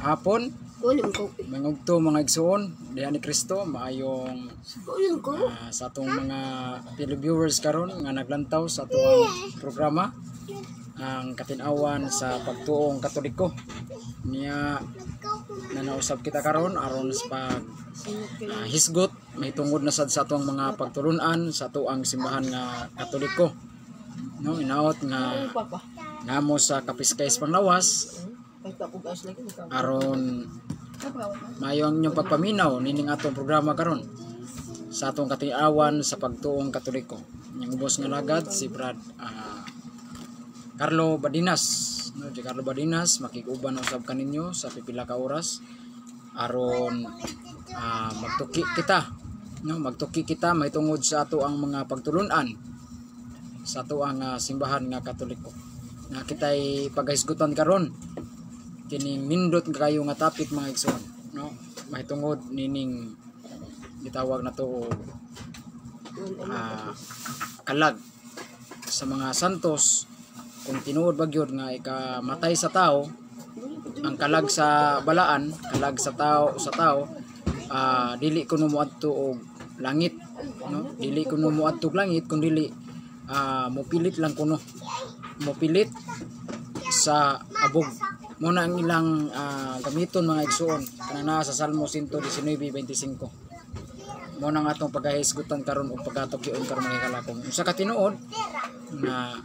Hapon, mangugto mga igsoon diha ni Kristo, maayong sa atong mga televiewers karon nga naglantaw sa atong programa ang katin-awan sa pagtuong Katoliko. Niya nanausab kita karon aron sa pag hisgot mahitungod na sad sa atong mga pagtulun-an sa atoang simbahan nga Katoliko. No, inaot nga namo sa Kapiskays Panglawas aron maayo ang inyong pagpaminaw nining atong programa karon sa atong katin-awan sa pagtuong Katoliko. Inyong ubos nga lagad si Brad Carlo Badinas, no, si Carlo Badinas makig-uban usab kaninyo sa pipila ka oras aron magtuki kita, no, magtuki kita mahitungod sa ato ang mga pagtulun-an sa ato ang simbahan nga Katoliko. Na kitay paghisgutan karon kining nindot kayo nga topic mga igsoon, no, mahitungod nining gitawag na to kalag sa mga santos. Kung tinuod ba gyud nga ikamatay sa tao ang kalag sa balaan, kalag sa tao dili kuno moadto og langit, no, dili kuno moadto og langit kun dili mopilit lang kuno, mopilit sa abog. Muna ang ilang gamiton mga igsoon kana naa sa Salmo 119:25. Muna ang atong pagkahisgutan karon og pagkatukion karon mga kalakong. Usa ka tinuod nga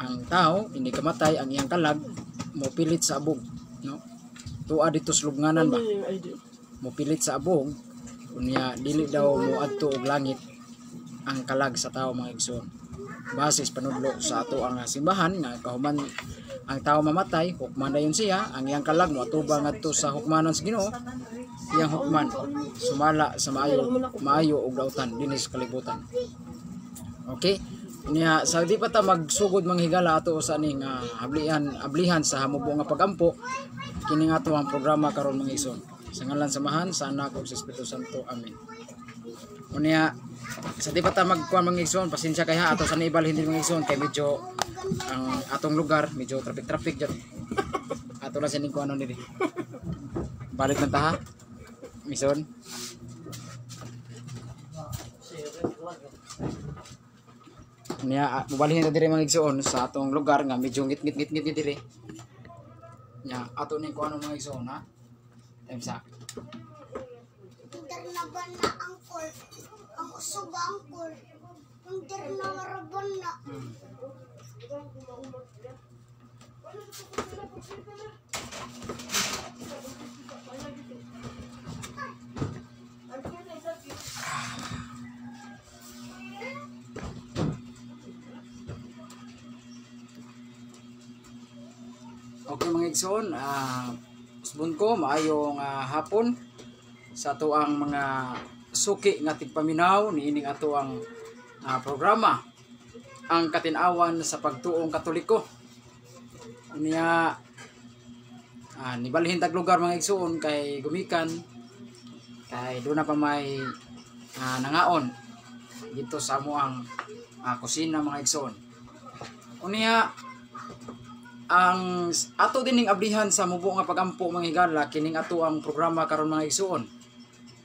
ang tao hindi kamatay ang iyang kalag mopilit sa abog, no? Tuwa dito sa lubnganan ba, mopilit sa abog, unya dili daw moadto og langit ang kalag sa tao mga igsoon. Base sa panudlo sa ato ang simbahan nga kahuman ang tao mamatay, hukman dayon siya, ang iyang kalag moatubang ngadto sa hukmanan sa Ginoo, iyang hukman sumala sa maayo, maayo og dautan dinhi sa kalibutan. Okay? Niya sa di pa ta magsugod mga higala ato sa ning ablihan sa hamubo nga pagampo kini nga ato ang programa karon mga igsoon. Sa ngalan sa Amahan, sa Anak ug sa Espiritu Santo. Amen. Unya sa di pa ta magkuan mga igsoon, pasensya kay ha ato sa niibalhin din mga igsoon kay medyo ang atong lugar medyo traffic jud. Ato lang sa ning kuano diri. Balik lang ta ha. Igsoon. Niya mubalhin ta diri mga igsoon sa atong lugar nga medyo ngit-ngit diri. Nya ato ning kuano mga igsoon ha. Time sa na na angkol, ang usog angkol, na maraban na. Okay mga igsoon, usbon ko maayong hapon sa ato ang mga suki nga tigpaminaw niining ato ang programa ang katin-awan sa pagtuong Katoliko. Unya nibalhin tag lugar mga igsoon kay gumikan kay doon na pa may nangaon dito sa amo ang kusina mga igsoon. Unya ang ato dining ablihan sa mubo nga pagampo mga higala kining ato ang programa karon mga igsoon,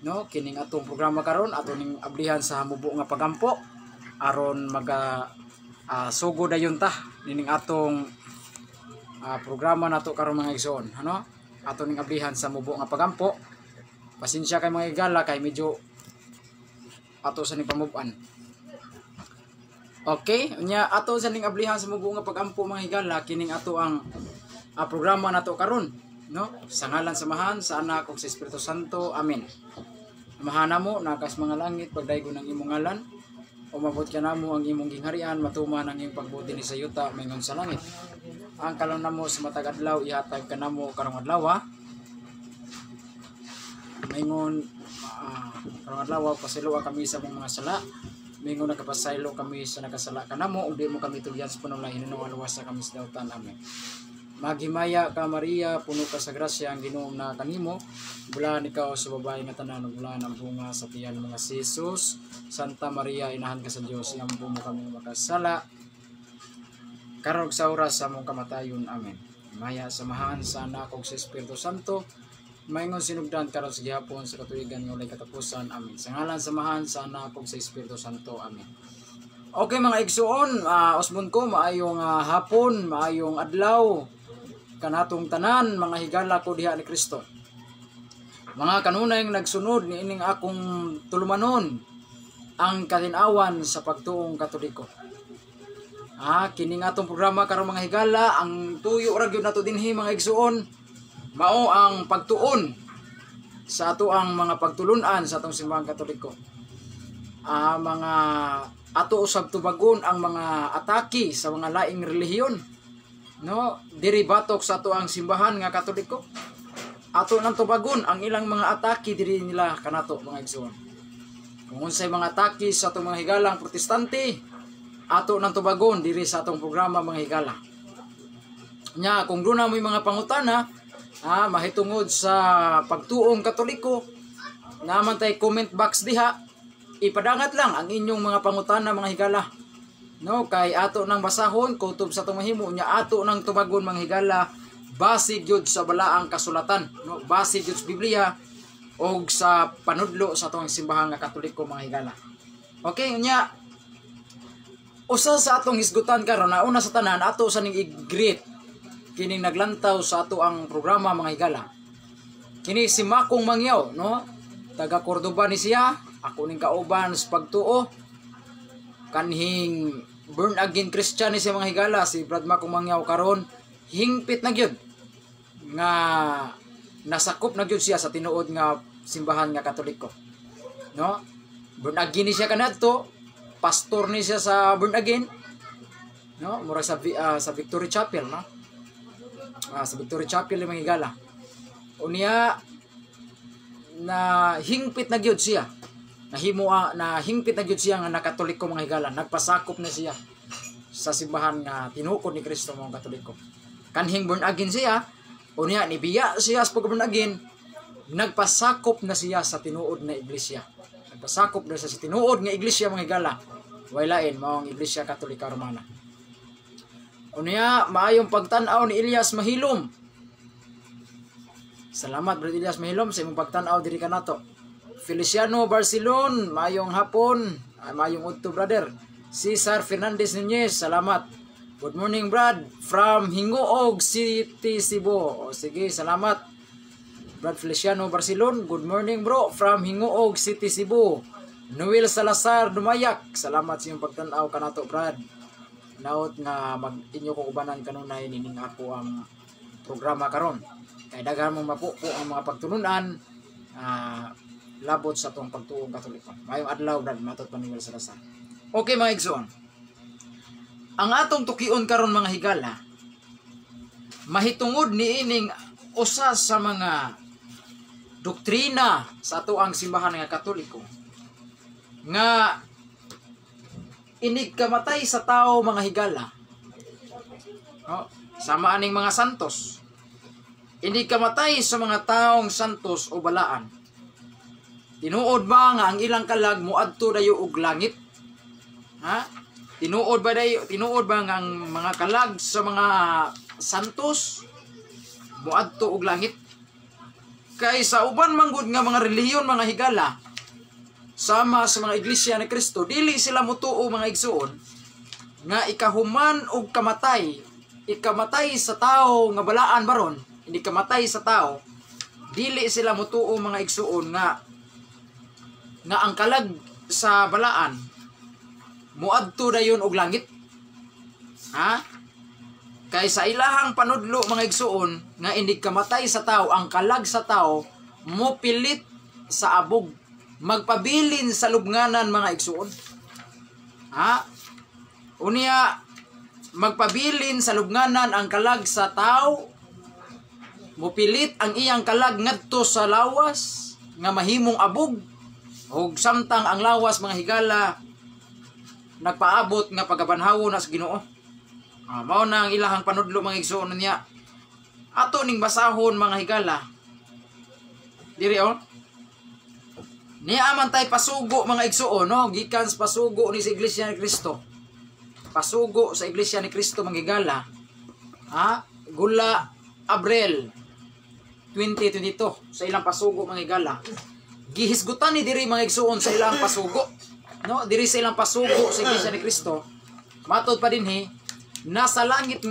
no, kining atong programa karon ato ning ablihan sa mubo nga pagampo aron maga sugo dayon ta nining atong programa nato karon mga igsoon, ano, ato ning ablihan sa mubo nga pagampo. Pasensya kay mga higala kay medyo ato sa ning pamuban. Okay, unya ato sa ning ablihan sa mubo nga pagampo mga higala kining ato ang programa nato karon, no, sa ngalan sa Amahan, sa Anak ug sa Espiritu Santo. Amen. Amahan namo nakas mga langit, pagdaygon ang imong ngalan, umabot ka namo ang imong gingharian, matuman ang imong pagbuti ni sa yuta maingon sa langit. Ang kalong namo sa matag adlaw ihatag kanamo karong adlaw, maingon karong adlaw pasayloa kami sa among mga sala, mingon nagapasaylo kami sa nakasala kanamo, ug di mo kami tugyan sa panulay, hinuon luwasa kami sa dautan. Amen. Maghimaya ka Maria, puno ka sa grasya, ang Ginoo na kanimo, bulaan ikaw sa babae nga tanan, ug bulaan ang bunga sa tiyan mga si Jesus. Santa Maria, inahan ka sa Dios, iampo mo kami makasala karon sa oras sa among kamatayon. Amen. Maya samahan sa Anak ug sa Espiritu Santo, maingon sinugdan karon sa gihapon sa katuigan nga walay katapusan. Amen. Sa ngalan samahan sa Anak ug sa Espiritu Santo. Amen. Okay, mga igsuon, usbon ko maayong hapon, maayong adlaw kanatong tanan mga higala ko diha ni Kristo. Mga kanunay nagsunod niining akong tulumanon, ang katinawan sa pagtuong Katoliko. Kining atong programa karon, mga higala, ang tuyo ra gyud nato dinhi, mga igsuon, mao ang pagtuon sa ato ang mga pagtulunan sa atong simbahang Katoliko. Mga ato usab tubagon ang mga atake sa mga laing relihiyon, no, diri batok sa ato ang simbahan nga Katoliko. Ato nang tubagon ang ilang mga atake diri nila kanato, mga igsoon. Kung unsay mga atake sa atong mga higalang Protestante, ato nang tubagon diri sa atong programa, mga higala. Nya kung duna mo'y mga pangutana mahitungod sa pagtuong Katoliko, naman tay comment box diha, ipadangat lang ang inyong mga pangutana, mga higala, no, kay ato nang basahon kutob sa atong mahimo, nya ato nang tubagon, mga higala, base gyud sa balaang kasulatan, no, base gyud sa Biblia og sa panudlo sa atong simbahan nga Katoliko, mga higala. Okay, nya usa sa atong hisgutan karon na una sa tanan ato sa ning i-greet kining naglantaw sa ato ang programa, mga higala. Kini si Makong Mangyaw, no, taga Cordoba ni siya, ako ning kauban sa pagtuo. Kanhing born again Christian ni siya, mga higala, si Brad Makong Mangyaw. Karon hingpit na gyud nga nasakop na gyud siya sa tinuod nga simbahan nga Katoliko, no. Born again ni siya kanadto, pastor ni siya sa born again, no, mura sa Victory Chapel, no, sa Victory Chapel, mga higala. Unya na hingpit na gyud siya nahimo na hingpit na gyud siya nga nakatoliko, mga higala. Nagpasakop na siya sa simbahan nga tinukod ni Kristo, mga Katoliko. Kanhing born again siya. Unya nibiya siya sa pag born again, nagpasakop na siya sa tinuod na iglesia. Nagpasakop na siya sa tinuod nga iglesia, mga higala. Way lain, mao ang Iglesia Katolika Romana. Unya maayong pagtan-aw ni Elias Mahilom. Salamat, Brad Elias Mahilom, sa imong pagtan-aw diri kanato. Feliciano Barcelon, maayong hapon, ay, maayong udto, brother. Cesar Fernandez Nunez, salamat. Good morning, Brad, from Hinguog City, Cebu. O sige, salamat. Brad Feliciano Barcelon, good morning, bro, from Hinguog City, Cebu. Noel Salazar Dumayak, salamat sa iyong pagtan-aw kanato, Brad. Naot nga mag inyo ko ubanan kanunay nining ako ang programa karon. Kay daghan mong mapupo ang mga pagtulunan labot sa atong pagtuong Katoliko. Maayong adlaw, Brad, matot pa Noel Salazar. Okay, mga igsoon. Ang atong tukion karon, mga higala, mahitungod niining usa sa mga doktrina sa ato ang simbahan nga Katoliko nga inig kamatay sa tao, mga higala, no, sama aning mga santos, inig kamatay sa mga taong santos o balaan, tinuod ba nga ang ilang kalag moadto dayo og langit? Ha, tinuod ba dayo, tinuod ba nga ang mga kalag sa mga santos moadto og langit? Kay sa uban manggod nga mga relihiyon, mga higala, sama sa mga Iglesia ni Kristo, dili sila motuo, mga igsuon, nga ikahuman og kamatay, ikamatay sa tao nga balaan baron, hindi kamatay sa tao, dili sila motuo, mga igsuon, nga nga ang kalag sa balaan moadto dayon og langit. Ha? Kay sa ilahang panudlo, mga igsuon, nga hindi kamatay sa tao, ang kalag sa tao mopilit sa abog, magpabilin sa lubnganan, mga igsuon. Ha? Unya magpabilin sa lubnganan ang kalag sa tao, mopilit ang iyang kalag ngadto sa lawas nga mahimong abog, ug samtang ang lawas, mga higala, nagpaabot nga pagabanhawo na sa Ginoo. Mao na ang ilahang panudlo, mga igsuon. Niya ato ning basahon, mga higala, diri oh. Niya man tay pasugo, mga igsuon, no, gikan sa pasugo ni sa Iglesia ni Kristo. Pasugo sa Iglesia ni Kristo, mga higala. Ha? Gula, Abril 2022, sa ilang pasugo, mga higala. Gihisgutan ni diri, mga igsuon, sa ilang pasugo. No, diri sa ilang pasugo sa Iglesia ni Cristo. Matod pa dinhi, nasa langit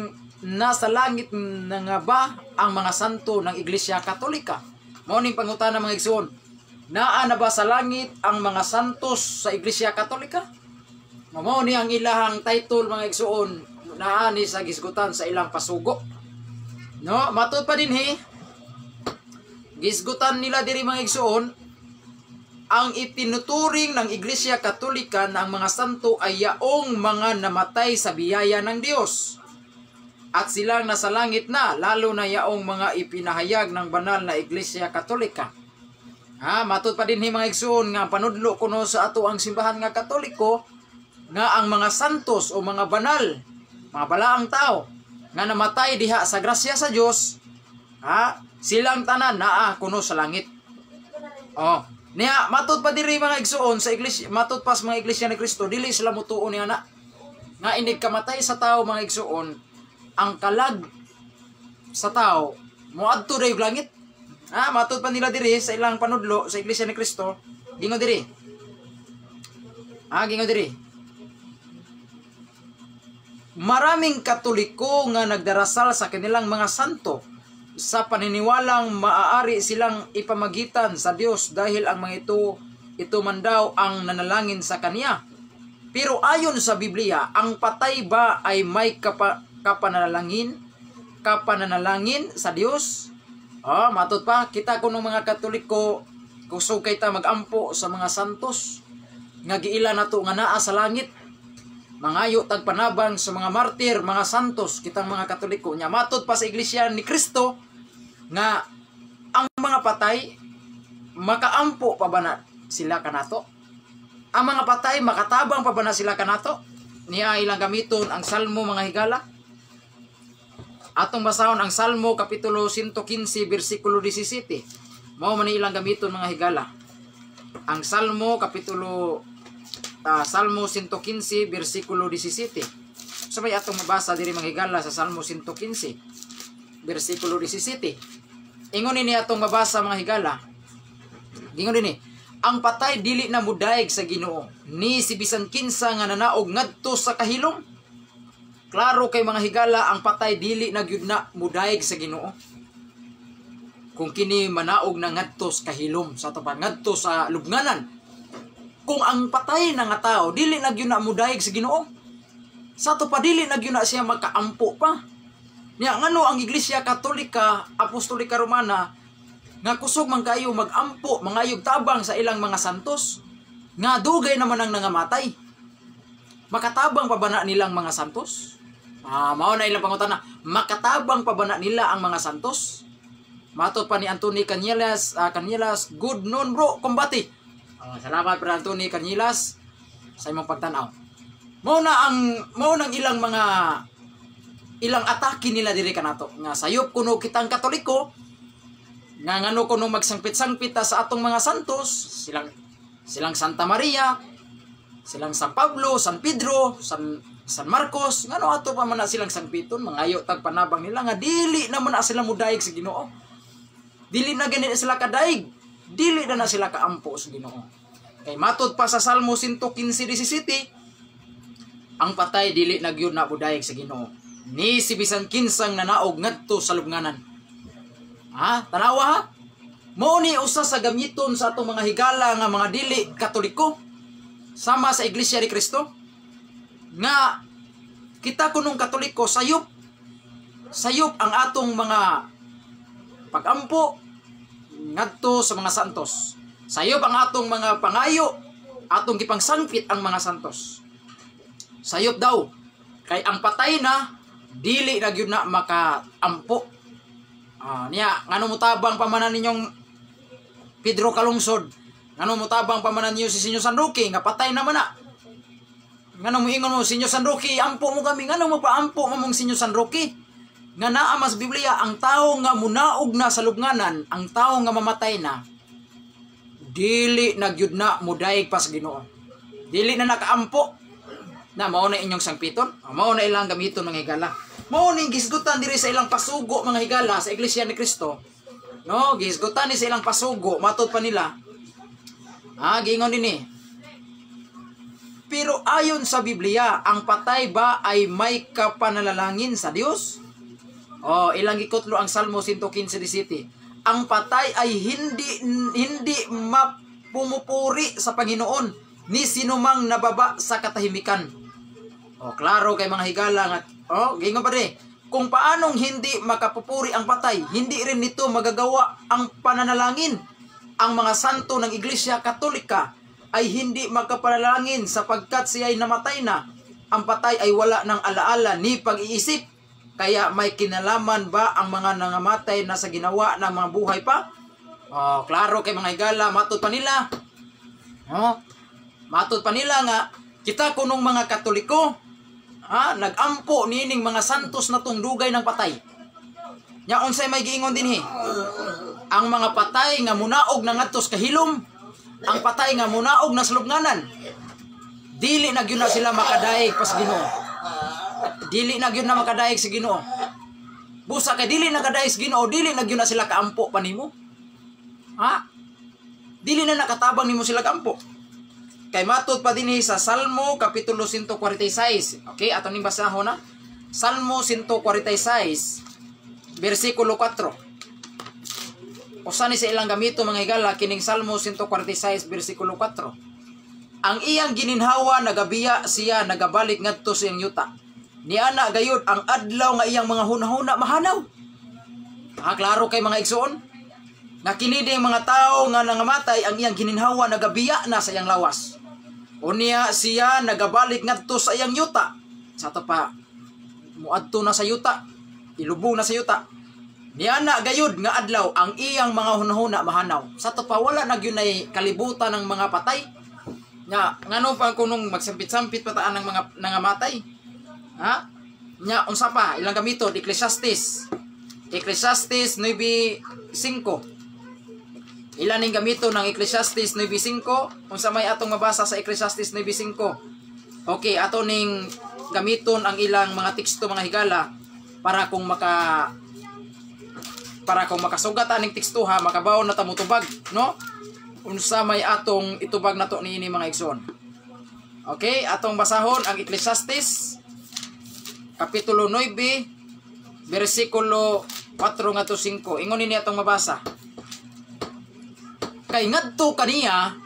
na nga ba ang mga santo ng Iglesia Katolika? Mao ning pangutana, mga igsuon. Naa na ba sa langit ang mga santos sa Iglesia Katolika? Mao ni ang ilahang title, mga igsuon, naa ni sa gisgutan sa ilang pasugo. No, matod pa dinhi, gisgutan nila diri, mga igsuon, ang itinuturing ng Iglesia Katolika na ang mga santo ay yaong mga namatay sa biyaya ng Diyos. At silang nasa langit na, lalo na yaong mga ipinahayag ng banal na Iglesia Katolika. Ha, matod pa dinhi, mga igsuon, nga panudlo kuno sa ato ang simbahan nga Katoliko nga ang mga santos o mga banal, mga balaang tao nga namatay diha sa grasya sa Dios, ha, silang tanan naa kuno sa langit. Oh, niya matod pa diri, mga igsuon, sa iglesia, matod pa sa mga Iglesia ni Kristo, dili sila mutuo niya na nga inig kamatay sa tao, mga igsuon, ang kalag sa tao moadto dayong langit. Ah, matod pa nila diri sa ilang panudlo sa Iglesia ni Kristo, gingon diri. Ah, gingon diri. Maraming Katoliko nga nagdarasal sa kanilang mga santo sa paniniwalang maaari silang ipamagitan sa Dios dahil ang mga ito ito man daw ang nanalangin sa kaniya. Pero ayon sa Biblia, ang patay ba ay may kapananalangin sa Dios? Oh, matod pa, kita kuno mga Katoliko, kusog kay ta magampo sa mga santos nga giila nato nga naa sa langit. Mangayo tag panabang sa mga martir, mga santos, kitang mga Katoliko. Nya matod pa sa Iglesia ni Kristo nga ang mga patay makaampo pa ba na sila kanato? Ang mga patay makatabang pa ba na sila kanato? Niya ilang gamiton ang Salmo, mga higala. Atong basahon ang Salmo kapitulo 115 bersikulo 17. Mao man ni ilang gamiton, mga higala. Ang Salmo kapitulo Salmo 115 bersikulo 17. Sabay atong mabasa diri, mga higala, sa Salmo 115 bersikulo 17. Ingon ni atong mabasa, mga higala. Ingon dinhi, ang patay dili na mudayeg sa Ginoo ni si bisan kinsa nga nanaog ngadto sa kahilom. Klaro kay, mga higala, ang patay dili na gyud na mudayeg sa Ginoo. Kung kini manaog na ngadto sa kahilom, sa ato pa ngadto sa lubnganan. Kung ang patay na nga tao dili na gyud na mudayeg sa Ginoo. Sa ato pa dili na gyud na siya makaampo pa. Nya ngano ang Iglesia Katolika Apostolika Romana nga kusog man kayo magampo, mangayog tabang sa ilang mga santos nga dugay naman ang nangamatay? Makatabang pa ba na nilang mga santos? Ah, mao na ilang pangutana. Makatabang pa ba na nila ang mga santos? Matod pa ni Anthony Cañelas, Cañelas, "Good noon bro, kumbati." Salamat bro Anthony Cañelas sa imong pagtan-aw. Mao nang ilang mga ilang atake nila diri kanato nga sayop kuno kitang Katoliko nga ngano kuno magsangpit-sangpit ta sa atong mga santos, silang silang Santa Maria, silang San Pablo, San Pedro, San Marcos, ngano ato pa man na silang sangpiton, mangayo tag panabang nila nga dili na man na sila mudayeg sa Ginoo. Dili na gani sila kadaig, dili na na sila kaampo sa Ginoo. Kay matod pa sa Salmo 115:17, ang patay dili na gyud na budayeg sa Ginoo ni si bisan kinsang nanaog ngadto sa lubnganan. Ha? Tanawa ha? Mao ni usa sa gamiton sa atong mga higala nga mga dili Katoliko sama sa Iglesia ni Cristo nga kita kunong Katoliko, sayop sayop ang atong mga pagampo ngadto sa mga santos. Sayop ang atong mga pangayo, atong gipangsangpit ang mga santos. Sayop daw kay ang patay na dili na gyud na makaampo. Ah, niya ngano motabang pa man ninyong Pedro Calungsod? Ngano motabang pa man ninyo si Senyor San Roque nga patay naman na? Ngano moingon mo, "Senyor San Roque, ampo mo kami"? Ngano mo paampo mo mong Senyor San Roque? Nga naa mas Biblia, ang tao nga munaog na sa lubnganan, ang tao nga mamatay na, dili na gyud na mudayeg pa sa Ginoo. Dili na nakaampo. Na mao na inyong sangpiton, mao na ilang gamiton, mga higala. Mao ning gisgutan diri sa ilang pasugo, mga higala, sa Iglesia ni Cristo. No, gisgutan ni sa ilang pasugo, matod pa nila. Ah, giingon dinhi. Pero ayon sa Biblia, ang patay ba ay may kapanalangin sa Dios? Oh, ilang gikutlo ang Salmo 115:17. Ang patay ay hindi hindi mapumupuri sa Panginoon ni sinumang nababa sa katahimikan. Oh, klaro kay, mga higala, nga oh, giingon pa rin. Kung paanong hindi makapupuri ang patay, hindi rin nito magagawa ang pananalangin. Ang mga santo ng Iglesia Katolika ay hindi makapanalangin sapagkat siya ay namatay na. Ang patay ay wala ng alaala ni pag-iisip. Kaya may kinalaman ba ang mga nangamatay na sa ginawa ng mga buhay pa? Oh, klaro kay, mga higala, matod pa nila. Oh, matod pa nila nga kita kunong mga Katoliko, ha, nagampo niining mga santos na tong dugay ng patay. Nya unsay may giingon dinhi? Ang mga patay nga munaog na ngadto sa kahilom, ang patay nga munaog na sa lubnganan, dili na gyud na sila makadaig pas Ginoo. Dili na gyud na makadaig sa Ginoo. Busa kay dili na kadaig sa Ginoo, dili na gyud na sila kaampo pa nimo. Ha? Dili na nakatabang nimo sila kaampo. Kay matod pa dinhi sa Salmo kapitulo 146. Okay, ato ning basahon na. Salmo 146 bersikulo 4. Usa ni sa ilang gamito, mga higala, kining Salmo 146 bersikulo 4. Ang iyang gininhawa nagabiya siya, nagabalik ngadto sa iyang yuta. Niana gayud ang adlaw nga iyang mga hunahuna mahanaw. Ha, klaro kay, mga igsoon. Nga kini ding mga tao nga nangamatay, ang iyang gininhawa nagabiya na sa iyang lawas. Unya siya nagabalik ngadto sa iyang yuta. Sa ato pa muadto na sa yuta, ilubong na sa yuta. Niana gayud nga adlaw ang iyang mga hunahuna mahanaw. Sa ato pa wala na gyud nay kalibutan ng mga patay. Nya ngano pa kunong magsampit-sampit pa taan ng mga nangamatay? Ha? Nya unsa pa ilang gamiton? Ecclesiastes. Ecclesiastes 9:5. Ilan ning gamito ng Ecclesiastes 9:5? Unsa may atong mabasa sa Ecclesiastes 9:5? Okay, ato ning gamiton ang ilang mga teksto, mga higala, para kung makasugat aning teksto ha, makabaw na ta motubag, no? Unsa may atong itubag nato niini, mga igsoon? Okay, atong basahon ang Ecclesiastes kapitulo 9 bersikulo 4 ngadto 5. Ingon nini atong mabasa. Kay ngadto kaniya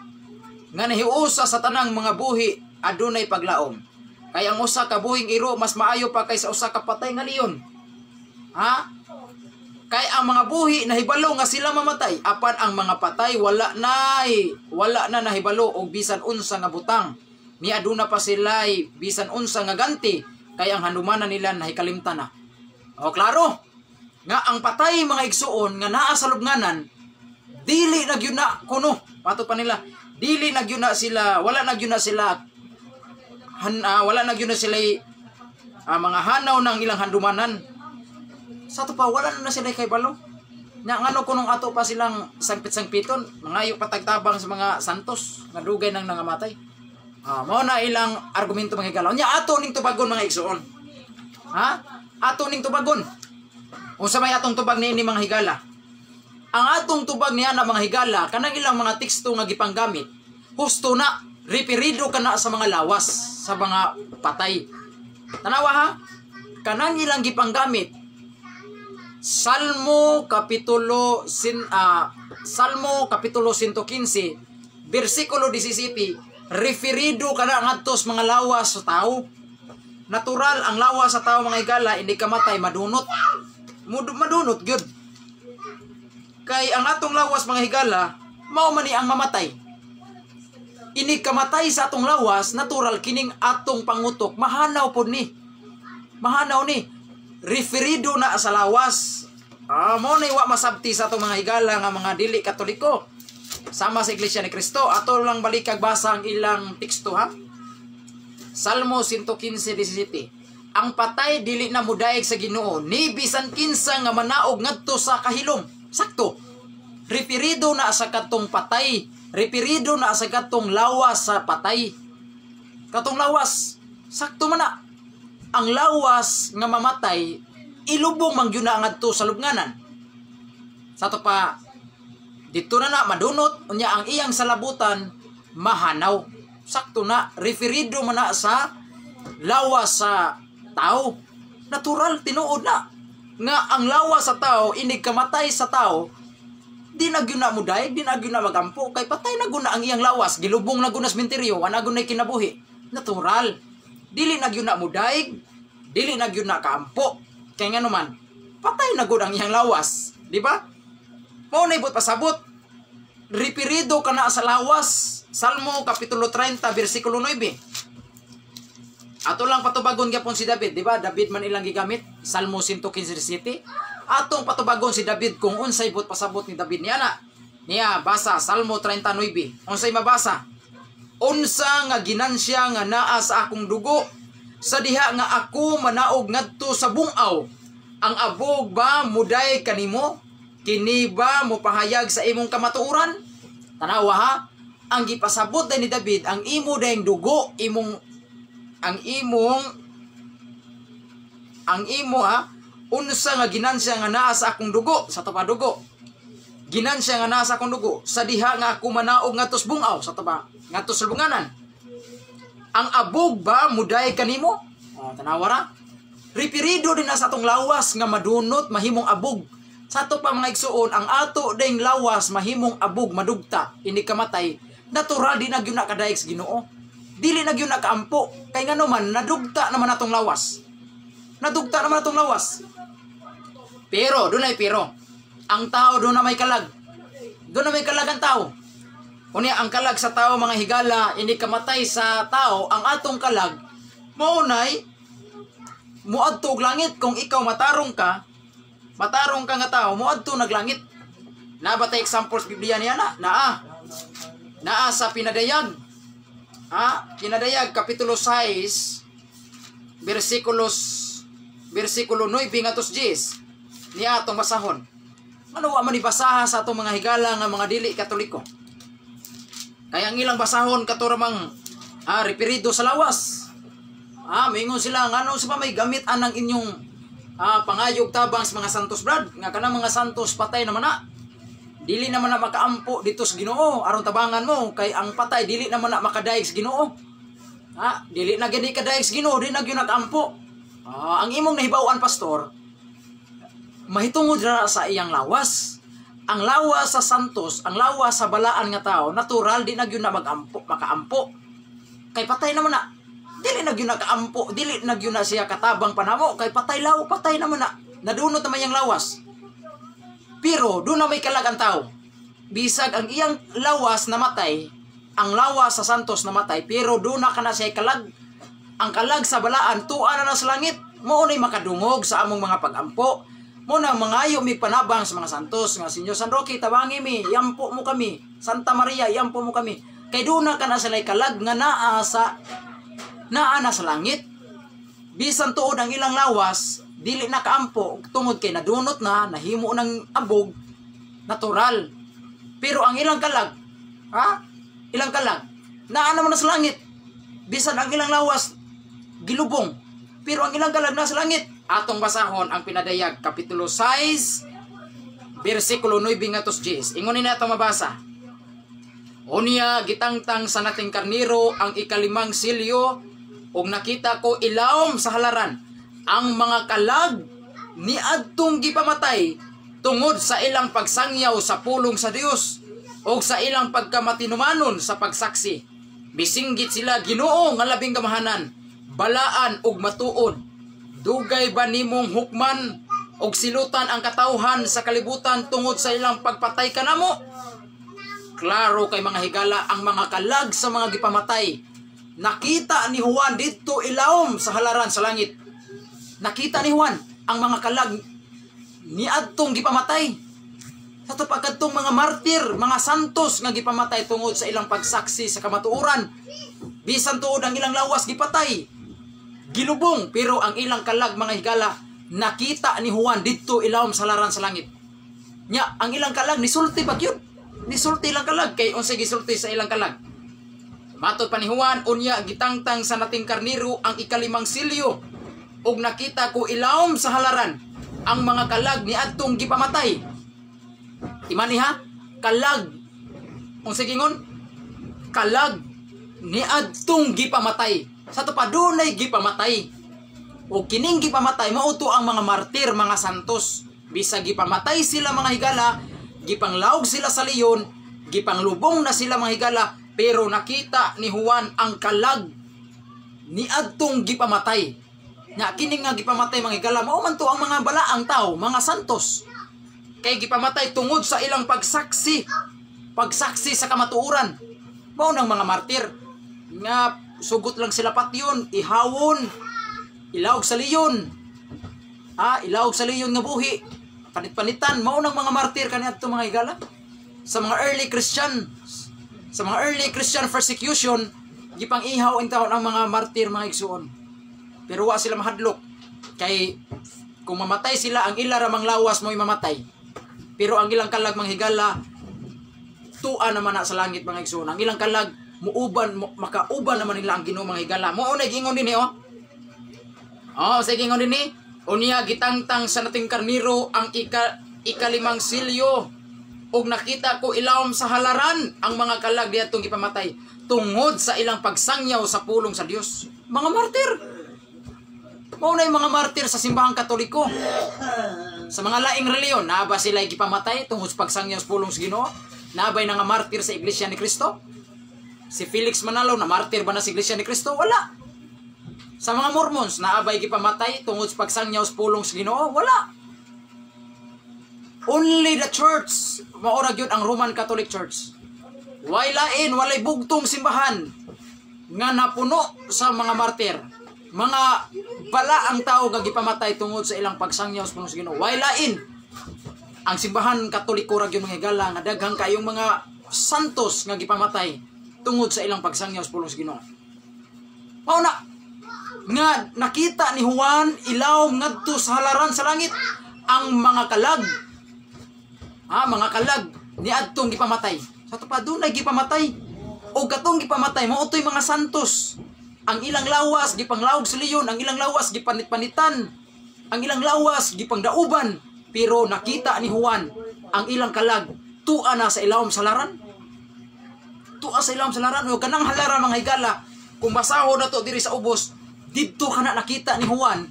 nga nahiusa sa tanang mga buhi adunay paglaom. Kay ang usa ka buhing iro mas maayo pa kaysa usa ka patay nga leon. Ha? Kay ang mga buhi nahibalo nga sila mamatay, apan ang mga patay wala na nahibalo og bisan unsa nga butang. Ni aduna pa sila'y bisan unsa nga ganti, kay ang handumanan nila nahikalimtan na. O klaro nga ang patay, mga igsuon, nga naa sa lubnganan, dili na gyud na kuno, pato pa nila, dili na gyud na sila, wala na gyud na sila wala na gyud na sila mga hanaw ng ilang handumanan. Sa ato pa wala na na sila kay balo. Nya ngano kunong ato pa silang sangpit-sangpiton, mangayo patagtabang sa mga santos nga dugay nang nangamatay? Mao na ilang argumento, mga higala. Nya ato ning tubagon, mga igsuon. Ha? Ato ning tubagon. Unsa may atong tubag niini, mga higala? Ang atong tubag niya na, mga higala, kanang ilang mga teksto nga gipanggamit, husto na, referido kana sa mga lawas, sa mga patay. Tanawa ha, kanang ilang gipanggamit, Salmo kapitulo 115 bersikulo 17, referido kana ngadto sa mga lawas sa tao. Natural ang lawas sa tao, mga higala, hindi kamatay madunot. Madunot gyud. Kay ang atong lawas, mga higala, mao man ni ang mamatay. Ini kamatay sa atong lawas, natural kining atong pangutok, mahanaw pod ni. Mahanaw ni. Referido na sa lawas. Mao na wa masabti sa atong mga higala nga mga dili Katoliko. Sama sa Iglesia ni Cristo, ato lang balikag basa ang ilang teksto ha. Salmo 115:17. Ang patay dili na mudaig sa Ginoo ni bisan kinsa nga manaog ngadto sa kahilom. Sakto. Referido na sa katong patay. Referido na sa katong lawas sa patay. Katong lawas. Sakto man na. Ang lawas nga mamatay, ilubong man gyud na ngadto sa lubnganan. Sa ato pa dito na na madunot, unya ang iyang salabutan mahanaw. Sakto na, referido man na sa lawas sa tao. Natural, tinuod na nga ang lawas sa tao inig kamatay sa tao, di na gyud na mudayeg, di na gyud na magampo kay patay na gud na ang iyang lawas, gilubong na gud na sa sementeryo, wa na gud na kinabuhi. Natural, dili na gyud na mudayeg, dili na gyud na kaampo kay ngano man patay na gud ang iyang lawas, di ba? Mao na ibot pasabot, referido kana sa lawas. Salmo kapitulo 30 bersikulo 9. Ato lang patubagon gyapon si David, di ba? David man ilang gigamit, Salmo 115. Atong patubagon si David kung unsay buot pasabot ni David niya na. Niya basa Salmo 39. Unsay mabasa? Unsa nga ginansya nga naa sa akong dugo sa diha nga ako manaog ngadto sa bungaw? Ang abog ba muday kanimo? Kini ba mopahayag sa imong kamatuoran? Tanawa ha, ang gipasabot ni David, ang imo dayeng dugo, imong ang imong ang imo ha, unsa nga ginansya nga naa sa akong dugo, sa tupa dugo, ginansya nga naa sa akong dugo sa diha nga ako manaog ngadto sa bungaw, sa tupa ngadto sa lubnganan? Ang abog ba muday kanimo? Oh, tanawa ra, referido din na sa atong lawas nga madunot, mahimong abog. Sa ato pa, mga igsuon, ang ato ding lawas mahimong abog, madugta ini kamatay. Natural, di na gyud na kadayeg sa Ginoo, dili na gyud na kaampo kay ngano man nadugta naman atong lawas, nadugta naman atong lawas. Pero dunay pero, ang tao doon na may kalag, doon na may kalag ang tao. Unya ang kalag sa tao, mga higala, ini kamatay sa tao, ang atong kalag mao nay muadto og langit. Kung ikaw matarong ka, matarong ka nga tao, muadto naglangit. Na ba tay example sa Biblia niya na? Naa. Naa sa Pinadayag. Ha? Pinadayag kapitulo 6 bersikulo 9 ngadto 10. Niya atong basahon. Ano wa man ibasaha sa atong mga higala nga mga dili Katoliko? Kaya ang ilang basahon kato ramang referido sa lawas. Mingon sila, ngano sa pa may gamit anang inyong pangayog tabang sa mga santos, brad, nga kanang mga santos patay naman na. Dili naman na makaampo dito sa Ginoo aron tabangan mo kay ang patay dili naman na makadayeg sa Ginoo. Ha, dili na gani kadayeg sa Ginoo, di na gyud nakaampo. Ang imong nahibaw-an, pastor, mahitungod ra sa iyang lawas. Ang lawas sa santos, ang lawas sa balaan nga tao, natural di na gyud na magampo, makaampo. Kay patay naman na. Dili na gyud nakaampo, dili na gyud na siya katabang panamo kay patay law, patay naman na. Nadunot naman iyang lawas. Pero doon na may kalag ang tao. Bisag ang iyang lawas namatay, ang lawas sa santos namatay, pero doon na kana siya kalag. Ang kalag sa balaan, tuwa na na sa langit. Mao na'y makadungog sa among mga pagampo. Mo na mangayo mi panabang sa mga santos nga Senyor San Roque, tabangi mi, yampo mo kami. Santa Maria, yampo mo kami. Kay doon na kana sila kalag nga naa na sa langit. Bisan tuod ang ilang lawas, dili na kaampo tungod kay nadunot na, nahimo ng abog, natural. Pero ang ilang kalag, ha? Ilang kalag, naa naman na sa langit. Bisan ang ilang lawas gilubong, pero ang ilang kalag nasa langit. Atong basahon ang Pinadayag kapitulo 6 bersikulo 9 ngadto 10. Ingon ni atong mabasa. Unya gitangtang sa nating karniro ang ikalimang silyo ug nakita ko ilawom sa halaran ang mga kalag ni adtong gipamatay tungod sa ilang pagsangyaw sa pulong sa Dios ug sa ilang pagkamatinumanon sa pagsaksi. Bisinggit sila, "Ginoo nga labing kamahanan, balaan ug matuod. Dugay ba nimong hukman og silutan ang katawhan sa kalibutan tungod sa ilang pagpatay kanamo?" Klaro kay, mga higala, ang mga kalag sa mga gipamatay nakita ni Juan didto ilawom sa halaran sa langit. Nakita ni Juan ang mga kalag ni adtong gipamatay. Sa to pagkadtong mga martir, mga santos nga gipamatay tungod sa ilang pagsaksi sa kamatuoran. Bisan tuod ang ilang lawas gipatay, gilubong, pero ang ilang kalag, mga higala, nakita ni Juan didto ilawom sa halaran sa langit. Nya, ang ilang kalag nisulti ba gyud? Nisulti ilang kalag kay unsay gisulti sa ilang kalag? Matod pa ni Juan, unya gitangtang sa nating karniro ang ikalimang silyo. Ug nakita ko ilawom sa halaran ang mga kalag ni adtong gipamatay. Imani ha, kalag. Unsa gingon? Kalag ni adtong gipamatay. Sa to pa dunay gipamatay. O kining gipamatay mao to ang mga martir, mga santos. Bisag gipamatay sila, mga higala, gipanglawog sila sa leyon, gipanglubong na sila, mga higala, pero nakita ni Juan ang kalag ni adtong gipamatay. Nya kini nga gipamatay, mga higala, mao man to ang mga balaang tao, mga santos. Kay gipamatay tungod sa ilang pagsaksi, pagsaksi sa kamatuoran. Mao nang mga martir nga sugot lang sila patyon, ihawon, ilawog sa leyon. Ah, ilawog sa leyon nga buhi. Panit-panitan, mao nang mga martir kaniadto, mga higala. Sa mga early Christian, sa mga early Christian persecution, gipang-ihaw intawon ang mga martir, mga igsuon. Pero wa sila mahadlok kay kung mamatay sila, ang ila ramang lawas mo'y mamatay. Pero ang ilang kalag, mga higala, tua naman na sa langit, mga igsuon. Ang ilang kalag muuban mo, makauban naman nila ang Ginoo, mga higala. Mao na gingon dinhi oh. Oh, sa gingon dinhi. Unya gitangtang sa nating karniro ang ikalimang silyo ug nakita ko ilawom sa halaran ang mga kalag diadtong gipamatay tungod sa ilang pagsangyaw sa pulong sa Dios. Mga martir. Mao na yung mga martir sa simbahang Katoliko. Sa mga laing reliyon, naa ba sila gipamatay tungod sa pagsangyaw sa pulong sa Ginoo? Naa bay nga martir sa Iglesia ni Cristo? Si Felix Manalo, na martir ba na sa Iglesia ni Cristo? Wala. Sa mga Mormons, naa bay gipamatay tungod sa pagsangyaw sa pulong sa Ginoo? Wala. Only the church, mao ra gyud ang Roman Catholic Church. Way lain, walay bugtong simbahan nga napuno sa mga martir. Mga balaang tao nga gipamatay tungod sa ilang pagsangyaw sa pulong sa Ginoo. Way lain. Ang simbahan Katoliko ra gyud, mga higala, nga daghang kayong mga santos nga gipamatay tungod sa ilang pagsangyaw sa pulong sa Ginoo. Mao na nga nakita ni Juan ilawom ngadto sa halaran sa langit ang mga kalag. Ha, mga kalag ni adtong gipamatay. Sa to pa dunay gipamatay. O katong gipamatay mao to'y mga santos. Ang ilang lawas gipanglawog sa leyon, ang ilang lawas gipanit-panitan, ang ilang lawas gipangdauban, pero nakita ni Juan ang ilang kalag tua na sa ilawom sa halaran. Tua sa ilawom sa halaran. O kanang halaran, mga higala, kung basahon na to diri sa ubos, didto kana nakita ni Juan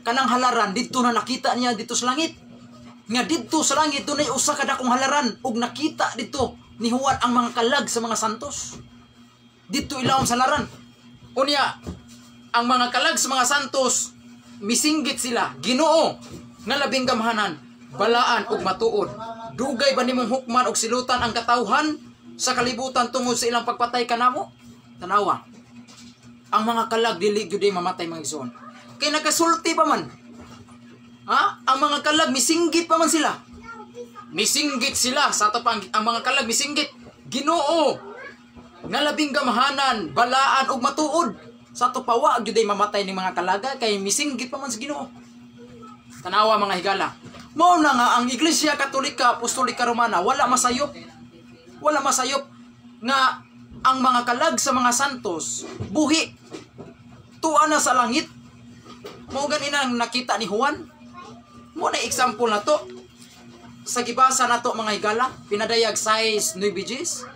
kanang halaran, didto na nakita niya dito sa langit. Nga didto sa langit dunay usa ka dakong halaran ug nakita didto ni Juan ang mga kalag sa mga santos. Didto ilawom sa halaran. Unya, ang mga kalag sa mga santos misinggit sila, "Ginoo nga labing gamhanan, balaan ug matuod. Dugay ba nimong hukman og silutan ang katawhan sa kalibutan tungod sa ilang pagpatay kanamo?" Tanawa. Ang mga kalag dili gyud mamatay, mga igsoon. Kay nagasulti pa man. Ha? Ang mga kalag misinggit pa man sila. Misinggit sila sa ato pa ang mga kalag misinggit. "Ginoo nga labing gamhanan, balaan ug matuod." Sa ato pa wa gyud mamatay ning mga kalaga kay misinggit pa man sa Ginoo. Tanawa, mga higala. Mao na nga ang Iglesia Katolika Apostolika Romana wala masayop. Wala masayop nga ang mga kalag sa mga santos buhi, tuwa na sa langit. Mao gani nang nakita ni Juan. Mo na example na to sa gibasa nato, mga higala, pinadayag 6:9 Gs.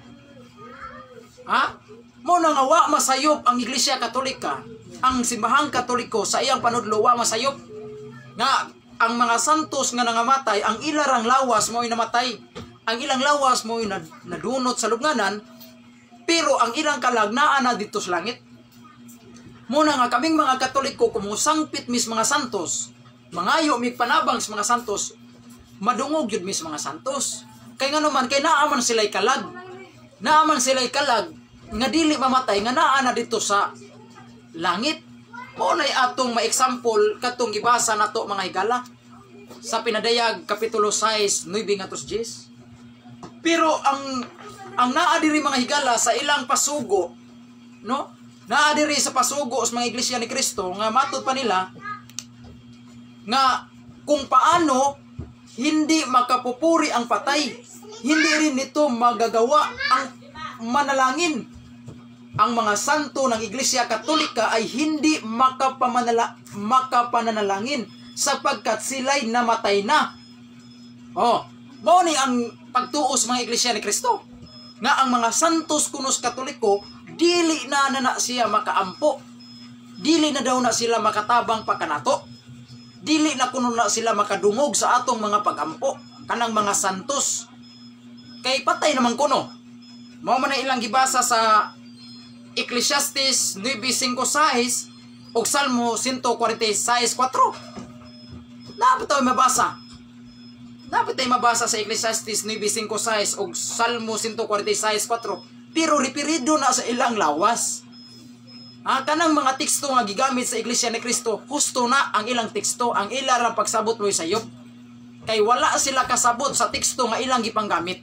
Ha? Mo na nga wa masayop ang Iglesia Katolika, ang simbahang Katoliko sa iyang panudlo wa masayop nga ang mga santos nga nangamatay, ang ilarang lawas mo'y namatay. Ang ilang lawas mo'y nadunot sa lubnganan, pero ang ilang kalag naa na dito sa langit. Muna nga kaming mga Katoliko, kung sangpit mis mga santos, mangayo mig panabang sa mga santos, madungog yun mis mga santos. Kay nga naman, kay naa man sila'y kalag. Naa man sila'y kalag, nga dili mamatay, nga naa na dito sa langit. Mao na'y atong ma-example katong gibasa nato, mga higala, sa pinadayag kapitulo 6, 9 ngadto 10. Pero ang naa diri, mga higala, sa ilang pasugo, no? Naa diri sa pasugo sa mga Iglesia ni Cristo nga matud pa nila nga kung paano hindi makapupuri ang patay, hindi rin nito magagawa ang manalangin. Ang mga santo ng Iglesia Katolika ay hindi makapananalangin sapagkat sila'y namatay na. Oh, mao ni ang pagtuo sa mga Iglesia ni Kristo. Nga ang mga santos kunos Katoliko dili na na, na siya makaampo. Dili na daw na sila makatabang pa kanato. Dili na kuno na sila makadungog sa atong mga pagampo kanang mga santos. Kay patay naman kuno. Mao man na ilang gibasa sa Ecclesiastes 9:5-6 ug Salmo 146:4. Naa ba mabasa? Naa ba tay mabasa sa Ecclesiastes 9:5-6 ug Salmo 146:4? Pero referido na sa ilang lawas. Ha, kanang mga teksto nga gigamit sa Iglesia ni Kristo, husto na ang ilang teksto, ang ila ra pagsabot mo'y sayop. Kay wala sila kasabot sa teksto nga ilang gipanggamit.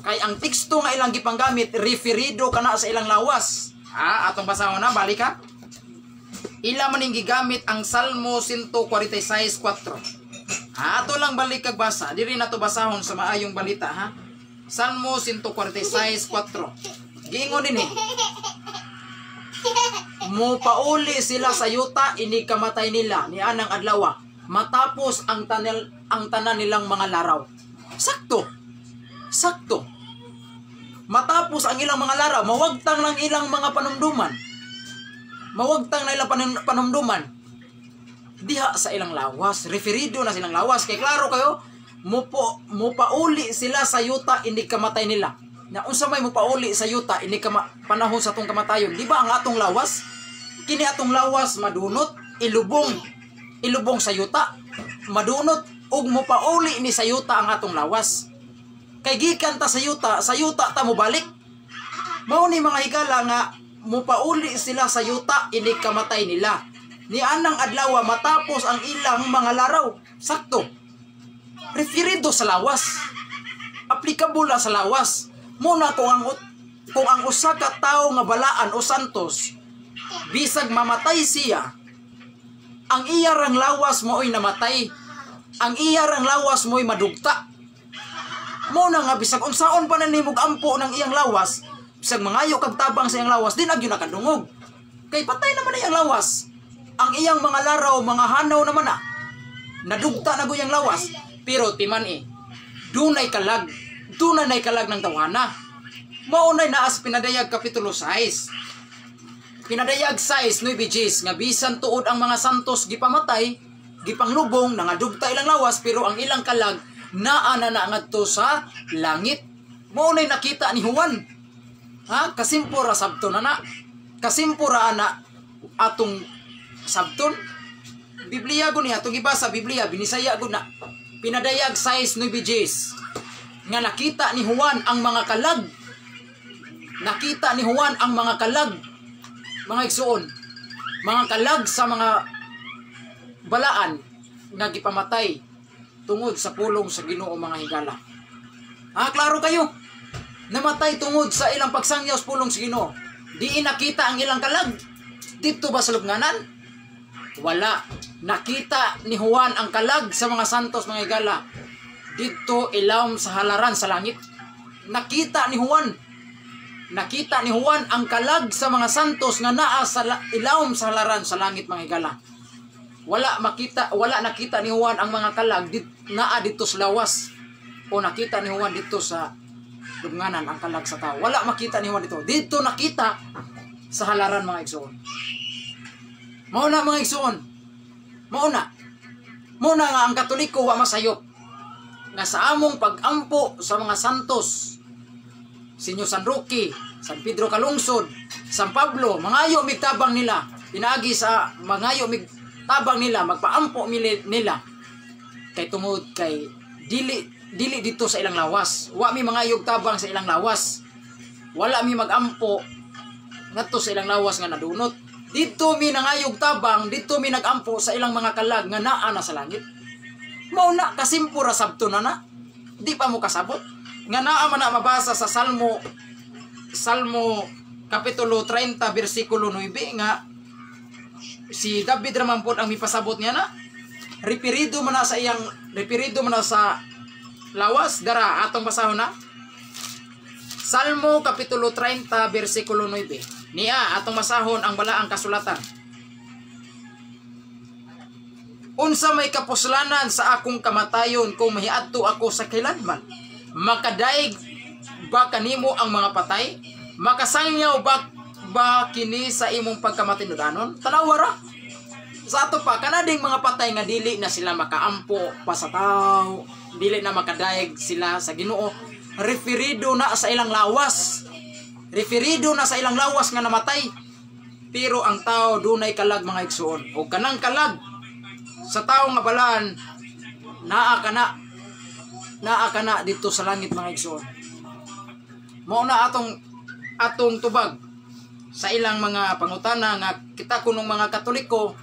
Kay ang teksto nga ilang gipanggamit referido kana sa ilang lawas. Ha, atong basahon na, balik ha. Ila man ning gigamit ang Salmo 146:4. Ha, ato lang balik kag basa. Diri na to basahon sa maayong balita ha. Salmo 146:4. Giingon dinhi. Mupauli sila sa yuta ini kamatay nila ni anang adlaw matapos ang tanan nilang mga laraw. Sakto. Sakto. Matapos ang ilang mga laraw, mawagtang lang ilang mga panumduman. Mawagtang na ilang panumduman. Diha sa ilang lawas, referido na silang lawas. Kay klaro kayo, mupauli sila sa yuta ini kamatay nila. Na unsa may mupauli sa yuta ini panahon sa atong kamatayon. Di ba ang atong lawas? Kini atong lawas madunot, ilubong, ilubong sa yuta, madunot ug mupauli ni sa yuta ang atong lawas. Kay gikan ta sa yuta ta mobalik. Mao ni mga higala nga mupauli sila sa yuta ini kamatay nila. Ni anang adlaw matapos ang ilang mga laraw. Sakto. Referido sa lawas. Aplikable sa lawas. Muna kung ang usa ka tawo nga balaan o santos bisag mamatay siya, ang iya rang lawas mo'y namatay. Ang iya rang lawas mo'y madugta. Muna nga bisag unsaon pa na nimog ampo ng iyang lawas, bisag mangayo kag tabang sa iyang lawas, di na gyud nakadungog. Kay patay naman na iyang lawas. Ang iyang mga laraw, mga hanaw naman na. Nadugta na iyang lawas. Pero timan eh, dunay kalag. Dunay nay kalag ng tawhana. Maunay naas Pinadayag Kapitulo 6. Pinadayag 6, 9 Gs, nga bisan tuod ang mga santos gipamatay, gipanglubong, nangadugta ilang lawas, pero ang ilang kalag naa na na ngadto sa langit. Maunay nakita ni Juan. Ha? Kasimpura sabton na na. Kasimpura ana atong sabton. Biblia go niya, atong gibasa Biblia, binisaya go na. Pinadayag 6, 9 Gs. Nga nakita ni Juan ang mga kalag. Nakita ni Juan ang mga kalag, mga igsuon. Mga kalag sa mga balaan nga gipamatay tungod sa pulong sa Ginoo, mga higala. Ha, klaro kayo. Namatay tungod sa ilang pagsangyaw sa pulong sa Ginoo. Di nakita ang ilang kalag. Dito ba sa lubnganan? Wala. Nakita ni Juan ang kalag sa mga santos, mga higala. Dito ilawom sa halaran sa langit. Nakita ni Juan. Nakita ni Juan ang kalag sa mga santos nga naa sa ilawom sa halaran sa langit, mga higala. Wala makita, wala nakita ni Juan ang mga kalag naa dito sa lawas. O nakita ni Juan dito sa lubnganan ang kalag sa tao. Wala makita ni Juan dito. Dito nakita sa halaran, mga igsoon. Mao na, mga igsoon. Mao na. Mao na nga ang Katoliko wa masayop nga sa among pagampo sa mga santos, Sinyo San Roque, San Pedro Calungsod, San Pablo, mangayo mig tabang nila, pinaagi sa mangayo mig tabang nila, magpaampo nila kay tungod kay dili dili dito sa ilang lawas. Wa mi mangayog tabang sa ilang lawas. Wala mi magampo ngadto sa ilang lawas nga nadunot. Dito mi nangayog tabang, dito mi nagampo sa ilang mga kalag nga naa na sa langit. Mao na kasimpura sabto na na. Di pa mo kasabot nga naa man na mabasa sa Salmo Kapitulo 30 bersikulo 9 nga si David raman pod ang mipasabot niya na referido man na sa iyang referido man na sa lawas. Dara atong basahon na Salmo Kapitulo 30 bersikulo 9. Niya atong masahon ang balaang kasulatan. Unsa may kapuslanan sa akong kamatayon kung mahiadto ako sa kailanman? Makadaig ba kanimo ang mga patay? Makasangyaw ba kini sa imong pagkamatinudanon? Tanawa ra. Sa ato pa, kanading mga patay nga dili na sila makaampo pa sa tao, dili na makadaig sila sa Ginoo, referido na sa ilang lawas. Referido na sa ilang lawas nga namatay. Pero ang tao dunay kalag, mga igsuon. O kanang kalag sa tao nga balaan, naa kana dito sa langit, mga igsuon. Mao na atong atong tubag sa ilang mga pangutana nga kita kunong mga Katoliko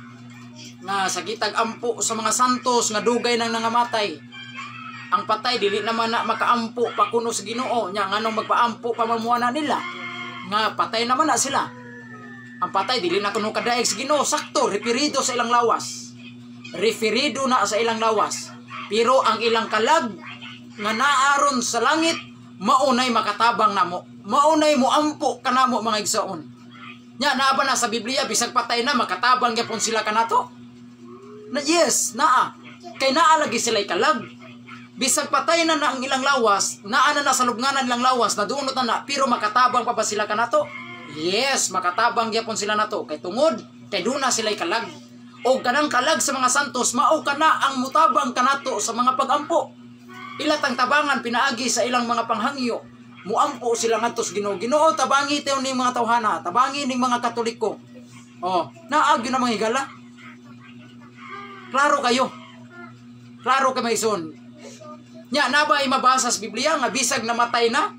nga sa gitag ampo sa mga santos nga dugay nang nangamatay. Ang patay dili naman na makaampo pa kuno sa Ginoo nya, nganong magpaampo pa mamuana nila nga patay naman na sila? Ang patay dili na kuno kadaig sa Ginoo. Sakto, referido sa ilang lawas, referido na sa ilang lawas, pero ang ilang kalag nga naaron sa langit maunay makatabang namo, maunay moampo kanamo, mga igsoon. Nya naa ba na sa Biblia bisag patay na makatabang gyapon sila kanato? Na yes, naa. Kay naa lagi sila kalag. Bisag patay na na ang ilang lawas, naa na na sa lubnganan ilang lawas, nadunot na na, pero makatabang pa ba sila kanato? Yes, makatabang gyapon sila nato kay tungod kay duna sila kalag. O kanang kalag sa mga santos mao kana ang mutabang kanato sa mga pagampo. Ila tang tabangan pinaagi sa ilang mga panghangyo. Muampo sila ngadto sa Ginoo. Ginoo, tabangi tayo ning mga tawhana, tabangi ning mga Katoliko. Oh, naa gyud na, mga higala. Klaro kayo. Klaro kay maison. Nya na ba mabasa sa Biblia nga bisag namatay na?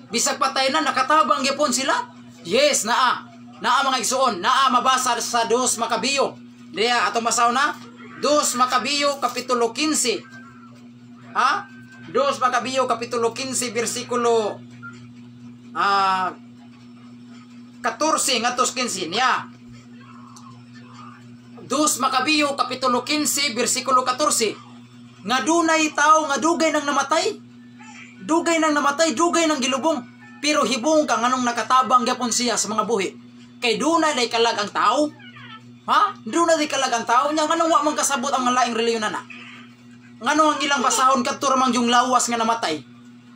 Bisag patay na, nakatabang gyapon sila? Yes, naa. Naa, mga igsuon, naa mabasa sa Dos Makabiyo. Diya ato masaw na Dos Makabiyo kapitulo 15. Ha? Dos Makabiyo kapitulo 15 bersikulo 14 ngadto 15 niya. Dos Makabiyo kapitulo 15 bersikulo 14 nga dunay tao nga dugay nang namatay. Dugay nang namatay, dugay nang gilubong. Pero hibong ka nganong nakatabang gyapon siya sa mga buhi. Kay dunay day kalag ang tao. Ha? Dunay day kalag ang tao nya, nganong wa man kasabot ang mga laing relihiyon na? Nganong ang ilang basahon kadto ra man yung lawas nga namatay?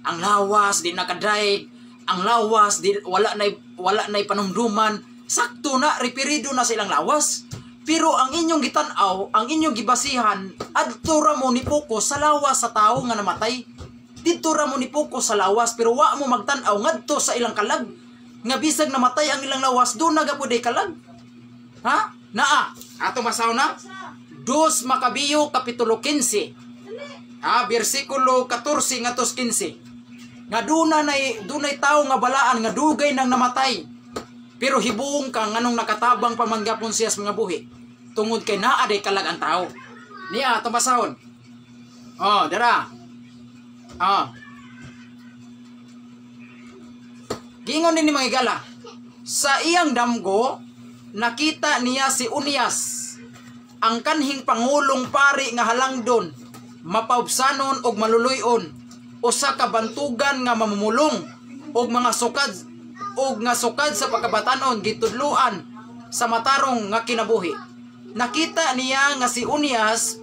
Ang lawas di nakadaig, ang lawas di wala nay panumduman. Sakto na, referido na sa ilang lawas. Pero ang inyong gitan-aw, ang inyong gibasihan, adto ra mo ni focus sa lawas sa tao nga namatay. Didto ra mo ni focus sa lawas, pero wa mo magtan-aw ngadto sa ilang kalag. Nga bisag namatay ang ilang lawas, duna gapod ay kalag. Ha? Naa, ato masaw na. Dos Makabiyo kapitulo 15. Ha, bersikulo 14 ngadto 15. Nga duna nay dunay tao nga balaan nga dugay nang namatay. Pero hibuong ka nganong nakatabang pamanggapon siya sa mga buhi. Tungod kay naa day kalag ang tao. Niya atong basahon. Oh, dara. Oh. Giingon din ni mga higala. Sa iyang damgo, nakita niya si Unias, ang kanhing pangulong pari nga halangdon, mapaubsanon og maluluyon, usa ka bantugan nga mamumulong og mga sukad og nga sukad sa pagkabatanon gitudloan sa matarong nga kinabuhi. Nakita niya nga si Unias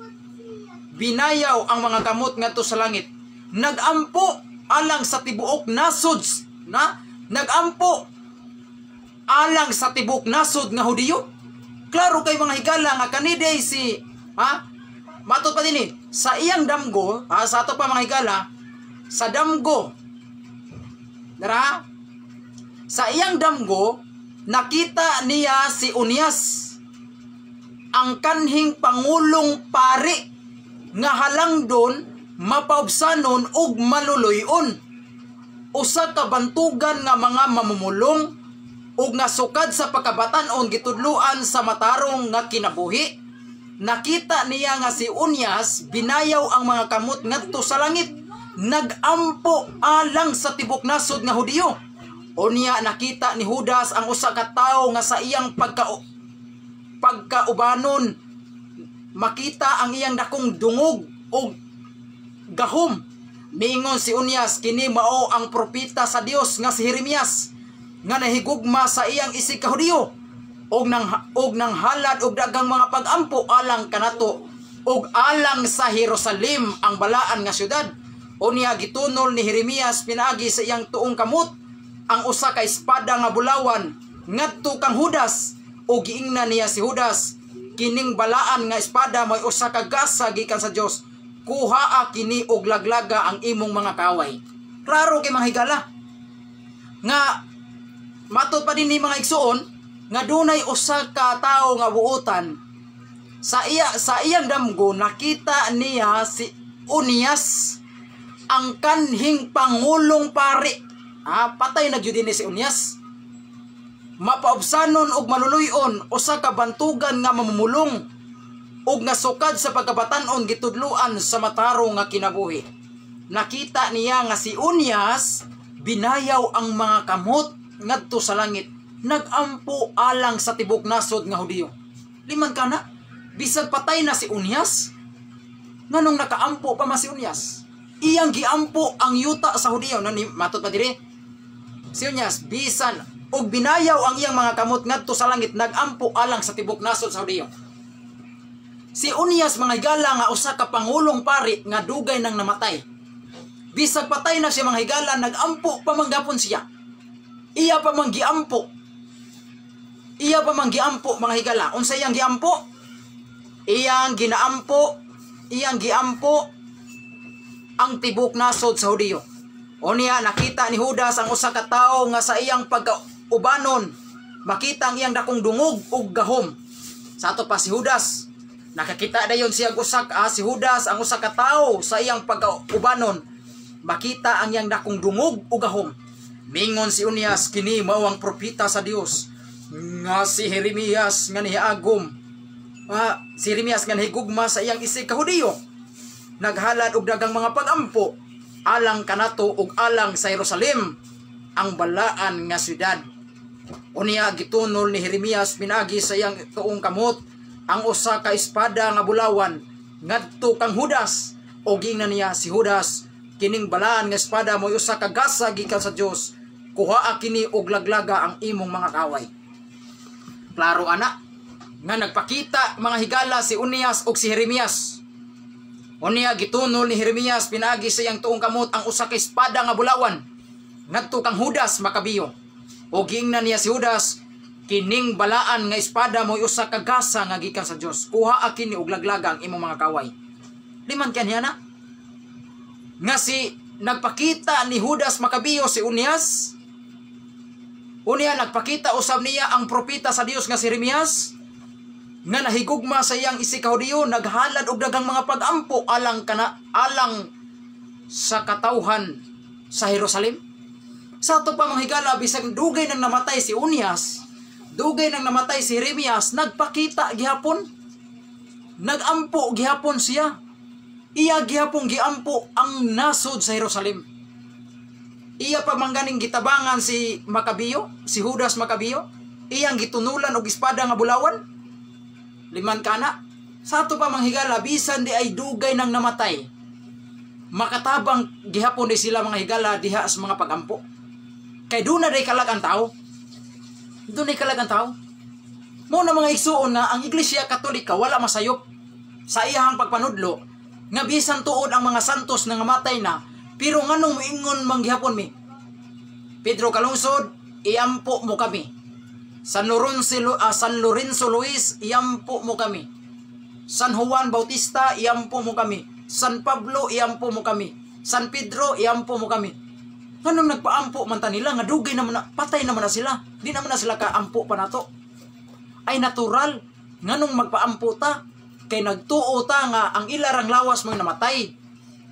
binayaw ang mga kamot ngadto sa langit. Nagampo alang sa tibuok nasod na nagampo alang sa tibuok nasod nga Hudiyo. Klaro kay, mga higala, nga kaniday si ha matod pa dinhi sa iyang damgo, ha, sa ato pa, mga higala, sa damgo dara, sa iyang damgo nakita niya si Unias, ang kanhing pangulong pari nga halangdon, mapaubsanon ug maluluyon, usa ka bantugan nga mga mamumulong ug nga sukad sa pagkabatan-on gitudloan sa matarong nga kinabuhi. Nakita niya nga si Unyas binayaw ang mga kamot ngadto sa langit, nagampo alang sa tibok nasod nga Hudiyo. Unya nakita ni Judas ang usa ka tawo nga sa iyang pagkaubanon makita ang iyang dakong dungog og gahom. Miingon si Unyas, "Kini mao ang propeta sa Dios nga si Jeremias." nga nahigugma sa iyang isig ka Hudiyo og nang halad og daghang mga pagampo alang kanato ug alang sa Jerusalem, ang balaan nga syudad. Unya gitunol ni Jeremias pinaagi sa iyang tuong kamot ang usa ka espada nga bulawan ngadto kang Judas ug giingnan niya si Judas, "Kining balaan nga espada may usa ka gasa gikan sa Dios. Kuhaa kini og laglaga ang imong mga kaway." Klaro kay, mga higala, nga matod pa din ni, mga igsuon, nga dunay usa ka tawo nga buotan sa iyang damgo. Nakita niya si Onias, ang kanhing pangulong pari. Patay na gyud ni si Onias, mapaubsanon og maluluy-on, usa ka bantugan nga mamumulong ug nga sukad sa pagkabatan-on gitudloan sa matarong nga kinabuhi. Nakita niya nga si Onias binayaw ang mga kamot ngadto sa langit, nagampo alang sa tibok nasod nga Hudiyo. Liman kana, bisag patay na si Onias, nganong nakaampo pa man si Onias? Iyang giampo ang yuta sa Hudiyo. No, ni matod pa diri si Onias bisan og binayaw ang iyang mga kamot ngadto sa langit, nagampo alang sa tibok nasod sa Hudiyo. Si Onias, mga higala, nga usa ka pangulong pari nga dugay nang namatay, bisag patay na siya, mga higala, nagampo pa man gapon siya. Iya pa man giampo. Iya pa man giampo, mga higala. Unsa iyang giampo? Iyang ginaampo, iyang giampo ang tibok nasod sa Hudiyo. Unya nakita ni Judas ang usa ka tawo nga sa iyang pagkaubanon makita ang iyang dakong dungog ug gahom. Sa ato pa si Judas, nakakita dayon siya usa si Judas ang usa ka tawo sa iyang pagkaubanon makita ang iyang dakong dungog ug gahom. Mingon si Onias, "Kini mao ang propeta sa Dios nga si Jeremias nga niagom. Si Jeremias nga nahigugma sa iyang isig ka Hudiyo. Naghalad og daghang mga pagampo alang kanato ug alang sa Jerusalem, ang balaan nga syudad." Unya gitunol ni Jeremias pinaagi sa iyang tuong kamot ang usa ka espada nga bulawan ngadto kang Judas ug giingnan niya si Judas, "Kining balaan nga espada mo'y usa ka gasa gikan sa Dios. Kuhaa kini og laglaga ang imong mga kaway." Klaro ana nga nagpakita, mga higala, si Onias ug si Jeremias. Unya gitunol ni Jeremias pinaagi sa iyang tuong kamot ang usa ka espada nga bulawan ngadto kang Judas Macabeo. O giingnan niya si Judas, "Kining balaan nga espada mo'y usa ka gasa nga gikan sa Dios. Kuhaa kini og laglaga ang imong mga kaway." Liman kaniya na nga si nagpakita ni Judas Macabeo si Onias. Unya nagpakita usab niya ang propeta sa Dios nga si Jeremias nga nahigugma sa iyang isig ka Hudiyo, naghalad og daghang mga pagampo alang kana alang sa katawhan sa Jerusalem. Sa ato pa, mga higala, bisag dugay nang namatay si Onias, dugay nang namatay si Jeremias, nagpakita gihapon. Nagampo gihapon siya. Iya gihapon giampo ang nasod sa Jerusalem. Iya pa man ganing gitabangan si Macabeo, si Judas Macabeo, iyang gitunulan og espada nga bulawan. Liman kana. Sa ato pa, mga higala, bisan di ay dugay nang namatay, makatabang gihapon di sila, mga higala, diha sa mga pagampo. Kay doon na day kalag ang tao. Doon na kalag ang tao. Mao na, mga igsuon, na ang Iglesia Katolika wala masayop sa iyahang pagpanudlo nga bisan tuod ang mga santos na namatay na, pero nganong moingon man gihapon mi, "Pedro Calungsod, iampo mo kami. San Lorenzo Luis, iampo mo kami. San Juan Bautista, iampo mo kami. San Pablo, iampo mo kami. San Pedro, iampo mo kami"? Nganong nagpaampo man ta nila nga dugay naman na, patay naman na sila? Di naman na sila kaampo pa nato. Ay natural, nganong magpaampo ta? Kay nagtuo ta nga ang ilarang lawas mo namatay.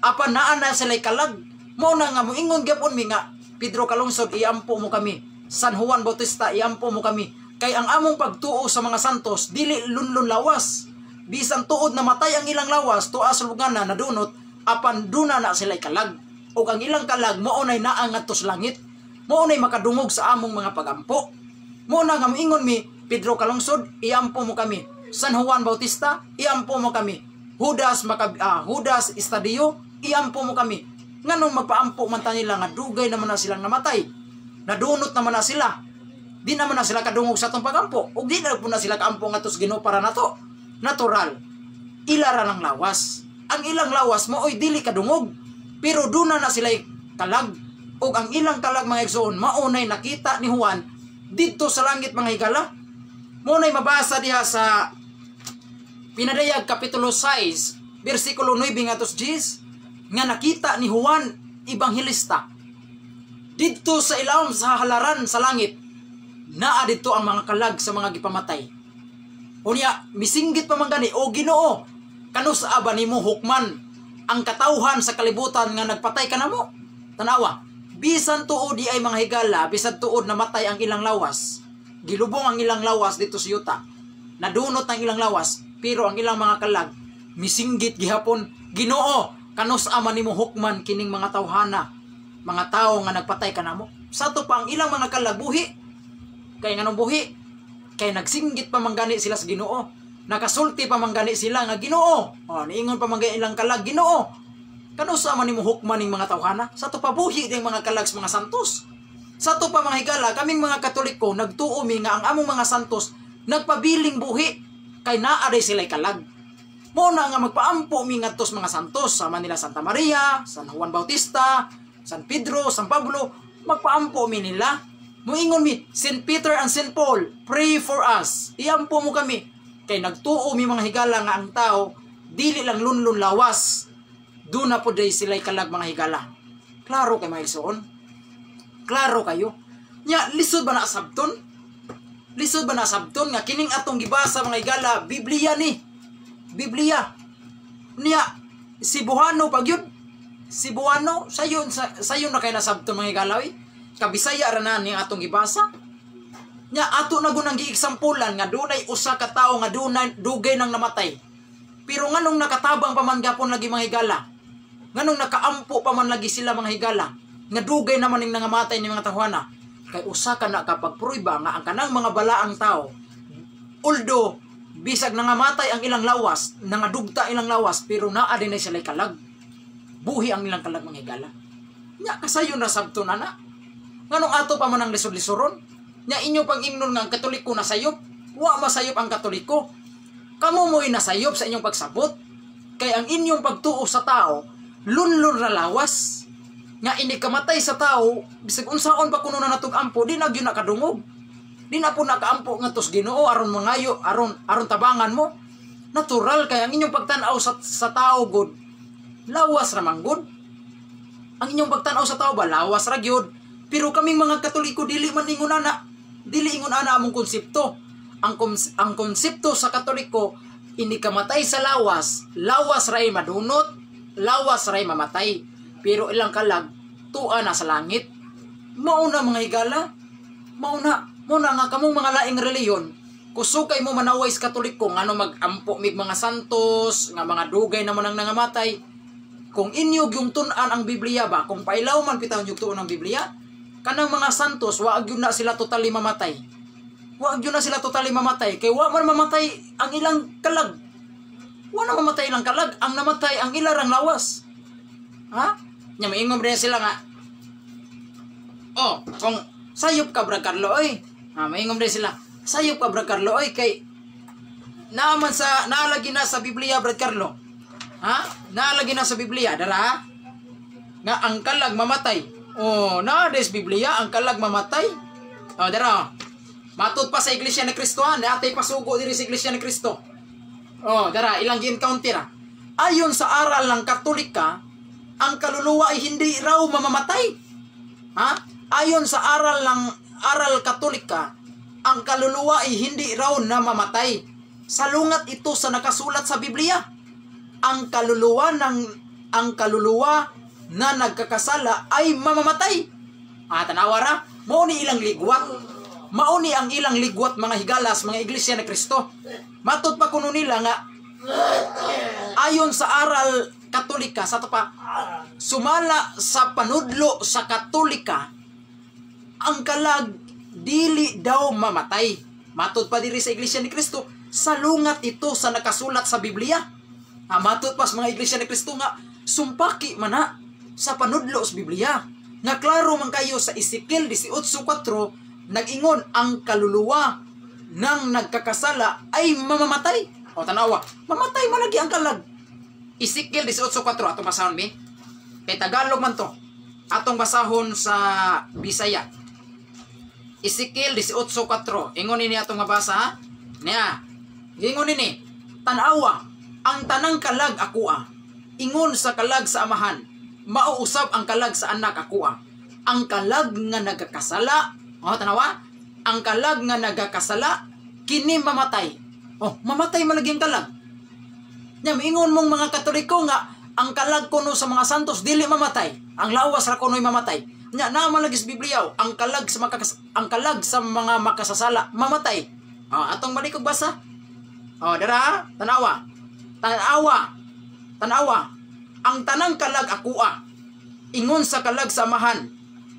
Apan naa na sila'y kalag. Mao na nga moingon gyapon mi nga, "Pedro Calungsod, iampo mo kami. San Juan Bautista, iampo mo kami." Kay ang among pagtuo sa mga santos, dili lunlun lawas. Bisan tuod namatay ang ilang lawas, tuwa sa lubnganan nadunot, apan duna na sila'y kalag. Ug ang ilang kalag mao nay naa ngadto sa langit. Mao nay makadungog sa among mga pagampo. Mao na nga moingon mi, "Pedro Calungsod, iampo mo kami. San Juan Bautista, iampo mo kami. Judas Estadio, iampo mo kami." Nganong magpaampo man ta nila nga dugay naman na silang namatay? Nadunot naman na sila. Di naman na sila kadungog sa atong pagampo. Ug di na po na sila kaampo ngadto sa Ginoo para nato. Natural. Ila ra ng lawas. Ang ilang lawas maoy dili kadungog. Pero duna na sila kalag. Ug ang ilang kalag, mga igsoon, maunay nakita ni Juan didto sa langit, mga higala. Mo nay mabasa diha sa Pinadayag kapitulo 6 bersikulo 9 ngadto sa 10 nga nakita ni Juan Ebanghilista didto sa ilawom sa halaran sa langit, naa didto ang mga kalag sa mga gipamatay. Unya misinggit pa man gani, "O Ginoo, kanus-a ba nimo hukman ang katawhan sa kalibutan nga nagpatay kanamo?" Tanawa, bisan tuod di ay, mga higala, bisan tuod namatay ang ilang lawas, gilubong ang ilang lawas dito sa yuta, nadunot ang ilang lawas, pero ang ilang mga kalag misinggit gihapon, "Ginoo, kanus-a man nimo hukman kining mga tawhana, mga tao nga nagpatay kanamo?" Sa ato pa ang ilang mga kalag buhi. Kay nganong buhi? Kay nagsinggit pa man gani sila sa Ginoo. Nakasulti pa man gani sila nga, "Ginoo." Oh, niingon pa man gani ilang kalag, "Ginoo, kanus-a man nimo hukman ning mga tawhana?" Sa ato pa buhi ning mga kalag sa mga santos. Sa ato pa, mga higala, kaming mga Katoliko nagtuo mi nga ang among mga santos nagpabiling buhi kay naa day sila'y kalag. Mo na nga magpaampo mi ngadto sa mga santos sama nila Santa Maria, San Juan Bautista, San Pedro, San Pablo, magpaampo mi nila. Muingon mi, "Saint Peter and Saint Paul, pray for us." Iampo mo kami. Kay nagtuo mi, mga higala, nga ang tao dili lang lunlun lawas. Duna pod day sila'y kalag, mga higala. Klaro kay, mga igsoon. Klaro kayo. Nya lisod ba na sabton? Lisod ba na sabton nga kining atong gibasa, mga higala, Biblia ni. Biblia. Niya Cebuano pag yun. Cebuano sayon sa sayon na kay nasabton, mga higala, oy. Kabisaya ra na ni atong gibasa. Nya ato na gunang gieksampulan nga dunay usa ka tawo nga dunay dugay nang namatay. Pero nganong nakatabang pa man gapon lagi, mga higala? Nganong nakaampo pa man lagi sila, mga higala? Nga dugay naman ning nangamatay ni mga tawhana. Kay usa ka na kapag pruiba nga ang kanang mga balaang tao, although bisag nangamatay ang ilang lawas, nangadugta ilang lawas, pero naa din na sila kalag. Buhi ang ilang kalag, mga higala. Nya kasayon na sabto na na. Nganong ato pa man ang lisod-lisoron? Nya inyo pang ingnon nga ang Katoliko nasayop, wa masayop ang Katoliko. Kamo mo'y nasayop sa inyong pagsabot. Kay ang inyong pagtuo sa tao, lunlun ra lawas. Nga ini kamatay sa tao, bisag unsaon pa kuno na natug ampo, di na gyud nakadungog. Di na po nakaampo nga tos Ginoo aron mangayo, aron aron tabangan mo. Natural kay ang inyong pagtan-aw sa tao god, lawas ra man gud. Ang inyong pagtan-aw sa tao ba, lawas ra gyud. Pero kaming mga Katoliko dili man ingon ana. Dili ingon ana among konsepto. Ang konsepto sa Katoliko, ini kamatay sa lawas, lawas ray madunot, lawas ray mamatay. Pero ilang kalag tua na sa langit. Mauna, mga higala, mauna, muna nga kamong mga laing reliyon, kusukay mo manaway sa Katoliko ngano mag-ampo mig mga santos, nga mga dugay naman ang nangamatay. Kung inyo yung tun-an ang Biblia ba, kung pailaw man pitaw yung tuon ang Biblia, kanang mga santos, wa gyud na sila totally mamatay. Wa gyud na sila totally mamatay kay wa man mamatay ang ilang kalag. Wa na mamatay ilang kalag, ang namatay ang ilarang lawas. Ha? Nya maingon rin sila nga, "Oh, kung sayop ka, Brad Carlo, oy." Ha, maingon rin sila, "Sayop ka, Brad Carlo, oy, kay naaman sa naalagi na sa Biblia, Brad Carlo." Ha? Naalagi na sa Biblia, dara ha? Nga ang kalag mamatay. Oh, naa des Biblia ang kalag mamatay. Oh, dara. Matod pa sa Iglesia ni Cristo ha, naatay pasugo diri sa Iglesia ni Cristo. Oh, dara, ilang gi-encounter ha. Ayon sa aral ng Katolika, ang kaluluwa ay hindi raw mamamatay. Ha? Ayon sa aral ng aral Katolika, ang kaluluwa ay hindi raw namamatay. Salungat ito sa nakasulat sa Biblia. Ang kaluluwa na nagkakasala ay mamamatay. Ah, tanawa ra, mao ni ilang ligwat. Mao ni ang ilang ligwat, mga higalas, mga Iglesia ni Kristo. Matod pa kuno nila nga ayon sa aral Katolika, sa to pa, sumala sa panudlo sa Katolika, ang kalag dili daw mamatay. Matod pa diri sa Iglesia ni Kristo, salungat ito sa nakasulat sa Biblia. Ah, matod pa sa mga Iglesia ni Kristo nga sumpaki man na sa panudlo sa Biblia. Nga klaro man kayo sa Ezekiel 18:4, nag-ingon ang kaluluwa ng nagkakasala ay mamamatay. O tanawa, mamatay man lagi ang kalag. Ezekiel 18:4, atong basahon mi. Kay Tagalog man to. Atong basahon sa Bisaya. Ezekiel 18:4. Ingon nini atong mabasa ha. Niya. Ingon nini, tan-awa ang tanang kalag akoa. Ingon sa kalag sa amahan, mauusab ang kalag sa anak akoa. Ang kalag nga nagakasala, oh tanawa, ang kalag nga nagakasala kini mamatay. Oh, mamatay man lagi ang kalag. Nya ingon mong mga Katoliko nga ang kalag kuno sa mga santos dili mamatay. Ang lawas ra kuno'y mamatay. Nya naa man lagi sa Biblia, ang kalag sa mga makasasala mamatay. Oh, atong balik og basa. Oh, dara, tanawa. Tanawa. Tanawa. Ang tanang kalag akoa. Ingon sa kalag sa amahan,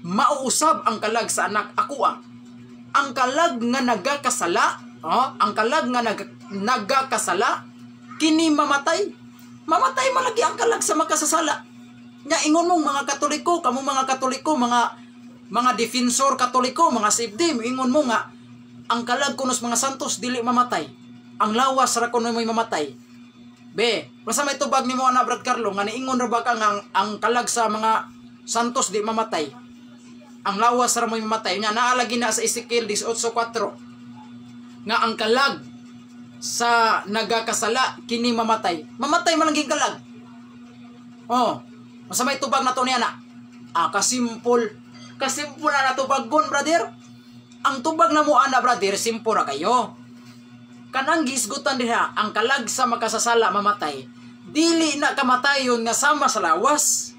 mauusab ang kalag sa anak akoa. Ang kalag nga nagakasala, oh, ang kalag nga nagakasala kini mamatay. Mamatay man lagi ang kalag sa makasasala. Nya ingon mong mga Katoliko, kamo mga Katoliko, mga defensor Katoliko, mga safety, ingon mo nga ang kalag kunos mga santos dili mamatay. Ang lawas ra kuno mo'y mamatay. Be, basta may tubag nimo ana, Brad Carlo, nga niingon ra ba ka nga ang kalag sa mga santos di mamatay? Ang lawas ra mo'y mamatay. Nya naa lagi na sa Ezekiel 18:4 nga ang kalag sa nagakasala kini mamatay. Mamatay man lang kalag. Oh, masa may tubag na to niya na. Ah, kasimpol. Kasimpol na tubagon, brother. Ang tubag na mo ana, brother, simple ra kayo. Kanang gisgutan diha, ang kalag sa makasasala mamatay. Dili na kamatayon nga sama sa lawas.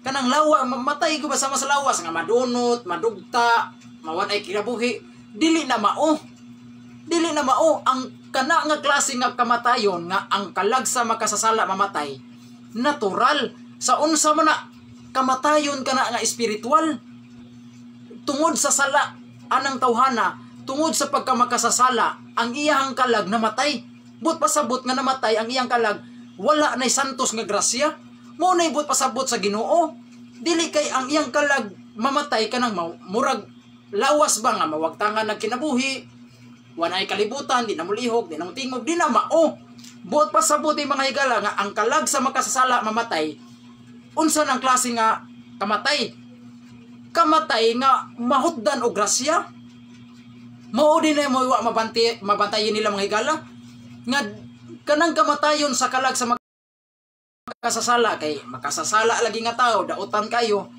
Kanang lawa mamatay ko ba sama sa lawas nga madunot, madugta, mawan ay kinabuhi, dili na mao. Dili na mao ang kana nga klase nga kamatayon nga ang kalag sa makasasala mamatay. Natural sa unsa man na kamatayon kana nga espiritual tungod sa sala anang tawhana, tungod sa pagkamakasasala ang iyang kalag namatay. But pasabot nga namatay ang iyang kalag, wala nay santos nga grasya. Mo nay but pasabot sa Ginoo. Dili kay ang iyang kalag mamatay kanang murag lawas ba nga mawagtangan ng kinabuhi, wala kalibutan, di na mulihok, di na mutingog, di na mao. Buot pasabot yung mga higala nga ang kalag sa makasasala mamatay. Unsa nang klase nga kamatay? Kamatay nga mahutdan og grasya. Mao din na mo wa mabantayin nila mga higala nga kanang kamatayon sa kalag sa makasasala, kay makasasala lagi nga tao, dautan kayo,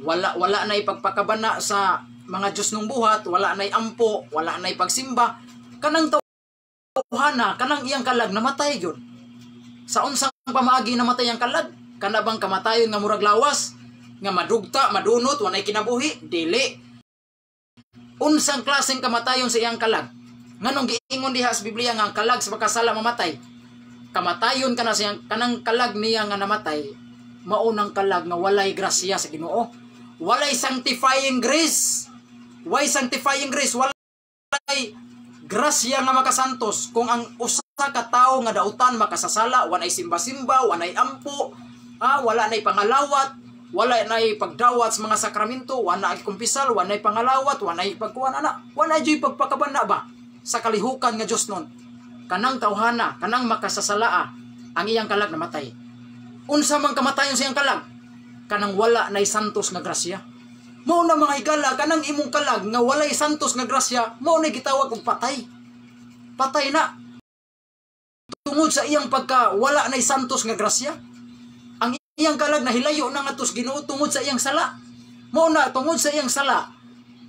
wala na ipagpakabana sa mga Diyos nung buhat, wala na ampo, wala na ipagsimba, kanang tawhana, kanang iyang kalag namatay gyud. Sa unsang pamaagi namatay ang kalag? Kana bang kamatayon nga murag lawas nga madugta, madunot, walay kinabuhi? Dili. Unsang klaseng kamatayon sa iyang kalag? Nganong giingon diha sa Biblia nga ang kalag sa makasala mamatay? Kamatayon kana sa iyang kanang kalag niya nga namatay, maunang kalag nga walay grasya sa Ginoo. Walay sanctifying grace. Way sanctifying grace, walay grasya nga makasantos. Kung ang usa ka tawo nga dautan makasasala, walay simba-simba, walay ampo, wala nay pangalawat, wala nay pagdawat sa mga sakramento, wala nay kumpisal, wala nay pangalawat, wala nay pagkuan ana, wala juy pagpakabana ba sa kalihukan nga Dios nun. Kanang tawhana, kanang makasasalaa, ang iyang kalag namatay. Unsa man kamatayon sa iyang kalag? Kanang wala nay santos nga grasya. Mao na mga higala, kanang imong kalag nga walay santos nga grasya, mao na gitawag og patay. Patay na. Tungod sa iyang pagka wala nay santos nga grasya. Ang iyang kalag nahilayo na ngadto sa Ginoo tungod sa iyang sala. Mao na tungod sa iyang sala,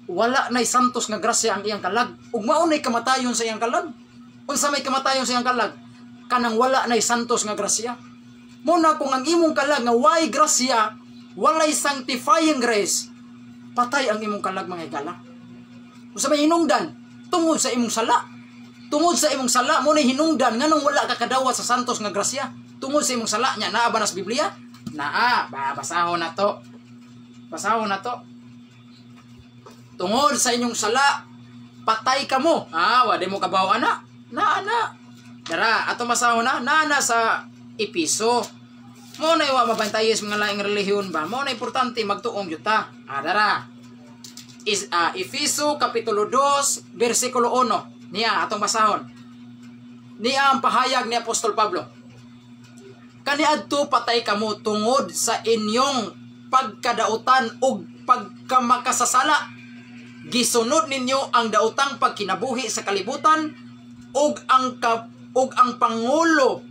wala nay santos nga grasya ang iyang kalag. Ug mao nay kamatayon sa iyang kalag. Unsa may kamatayon sa iyang kalag? Kanang wala nay santos nga grasya. Mao na kung ang imong kalag nga way grasya, walay sanctifying grace, patay ang imong kalag mga higala. Unsa may hinungdan? Tungod sa imong sala. Tungod sa imong sala mo nay hinungdan nganong wala ka kadawat sa santos nga grasya. Tungod sa imong sala nya naa ba na sa Biblia? Naa, basahon na to. Basahon na to. Tungod sa inyong sala, patay ka mo. Ah, wala mo kabaw ana. Naa na. Dara, ato masahon na, naa na sa Episo. Mao na wa mabantay sa mga laing relihiyon ba? Mao na importante magtuong gyud ta. Ah, dara. Is Efeso kapitulo 2 bersikulo 1. Niya atong basahon. Niya ang pahayag ni Apostol Pablo. "Kaniadto patay kamo tungod sa inyong pagkadautan ug pagkamakasasala. Gisunod ninyo ang daotang pagkinabuhi sa kalibutan ug ang pangulo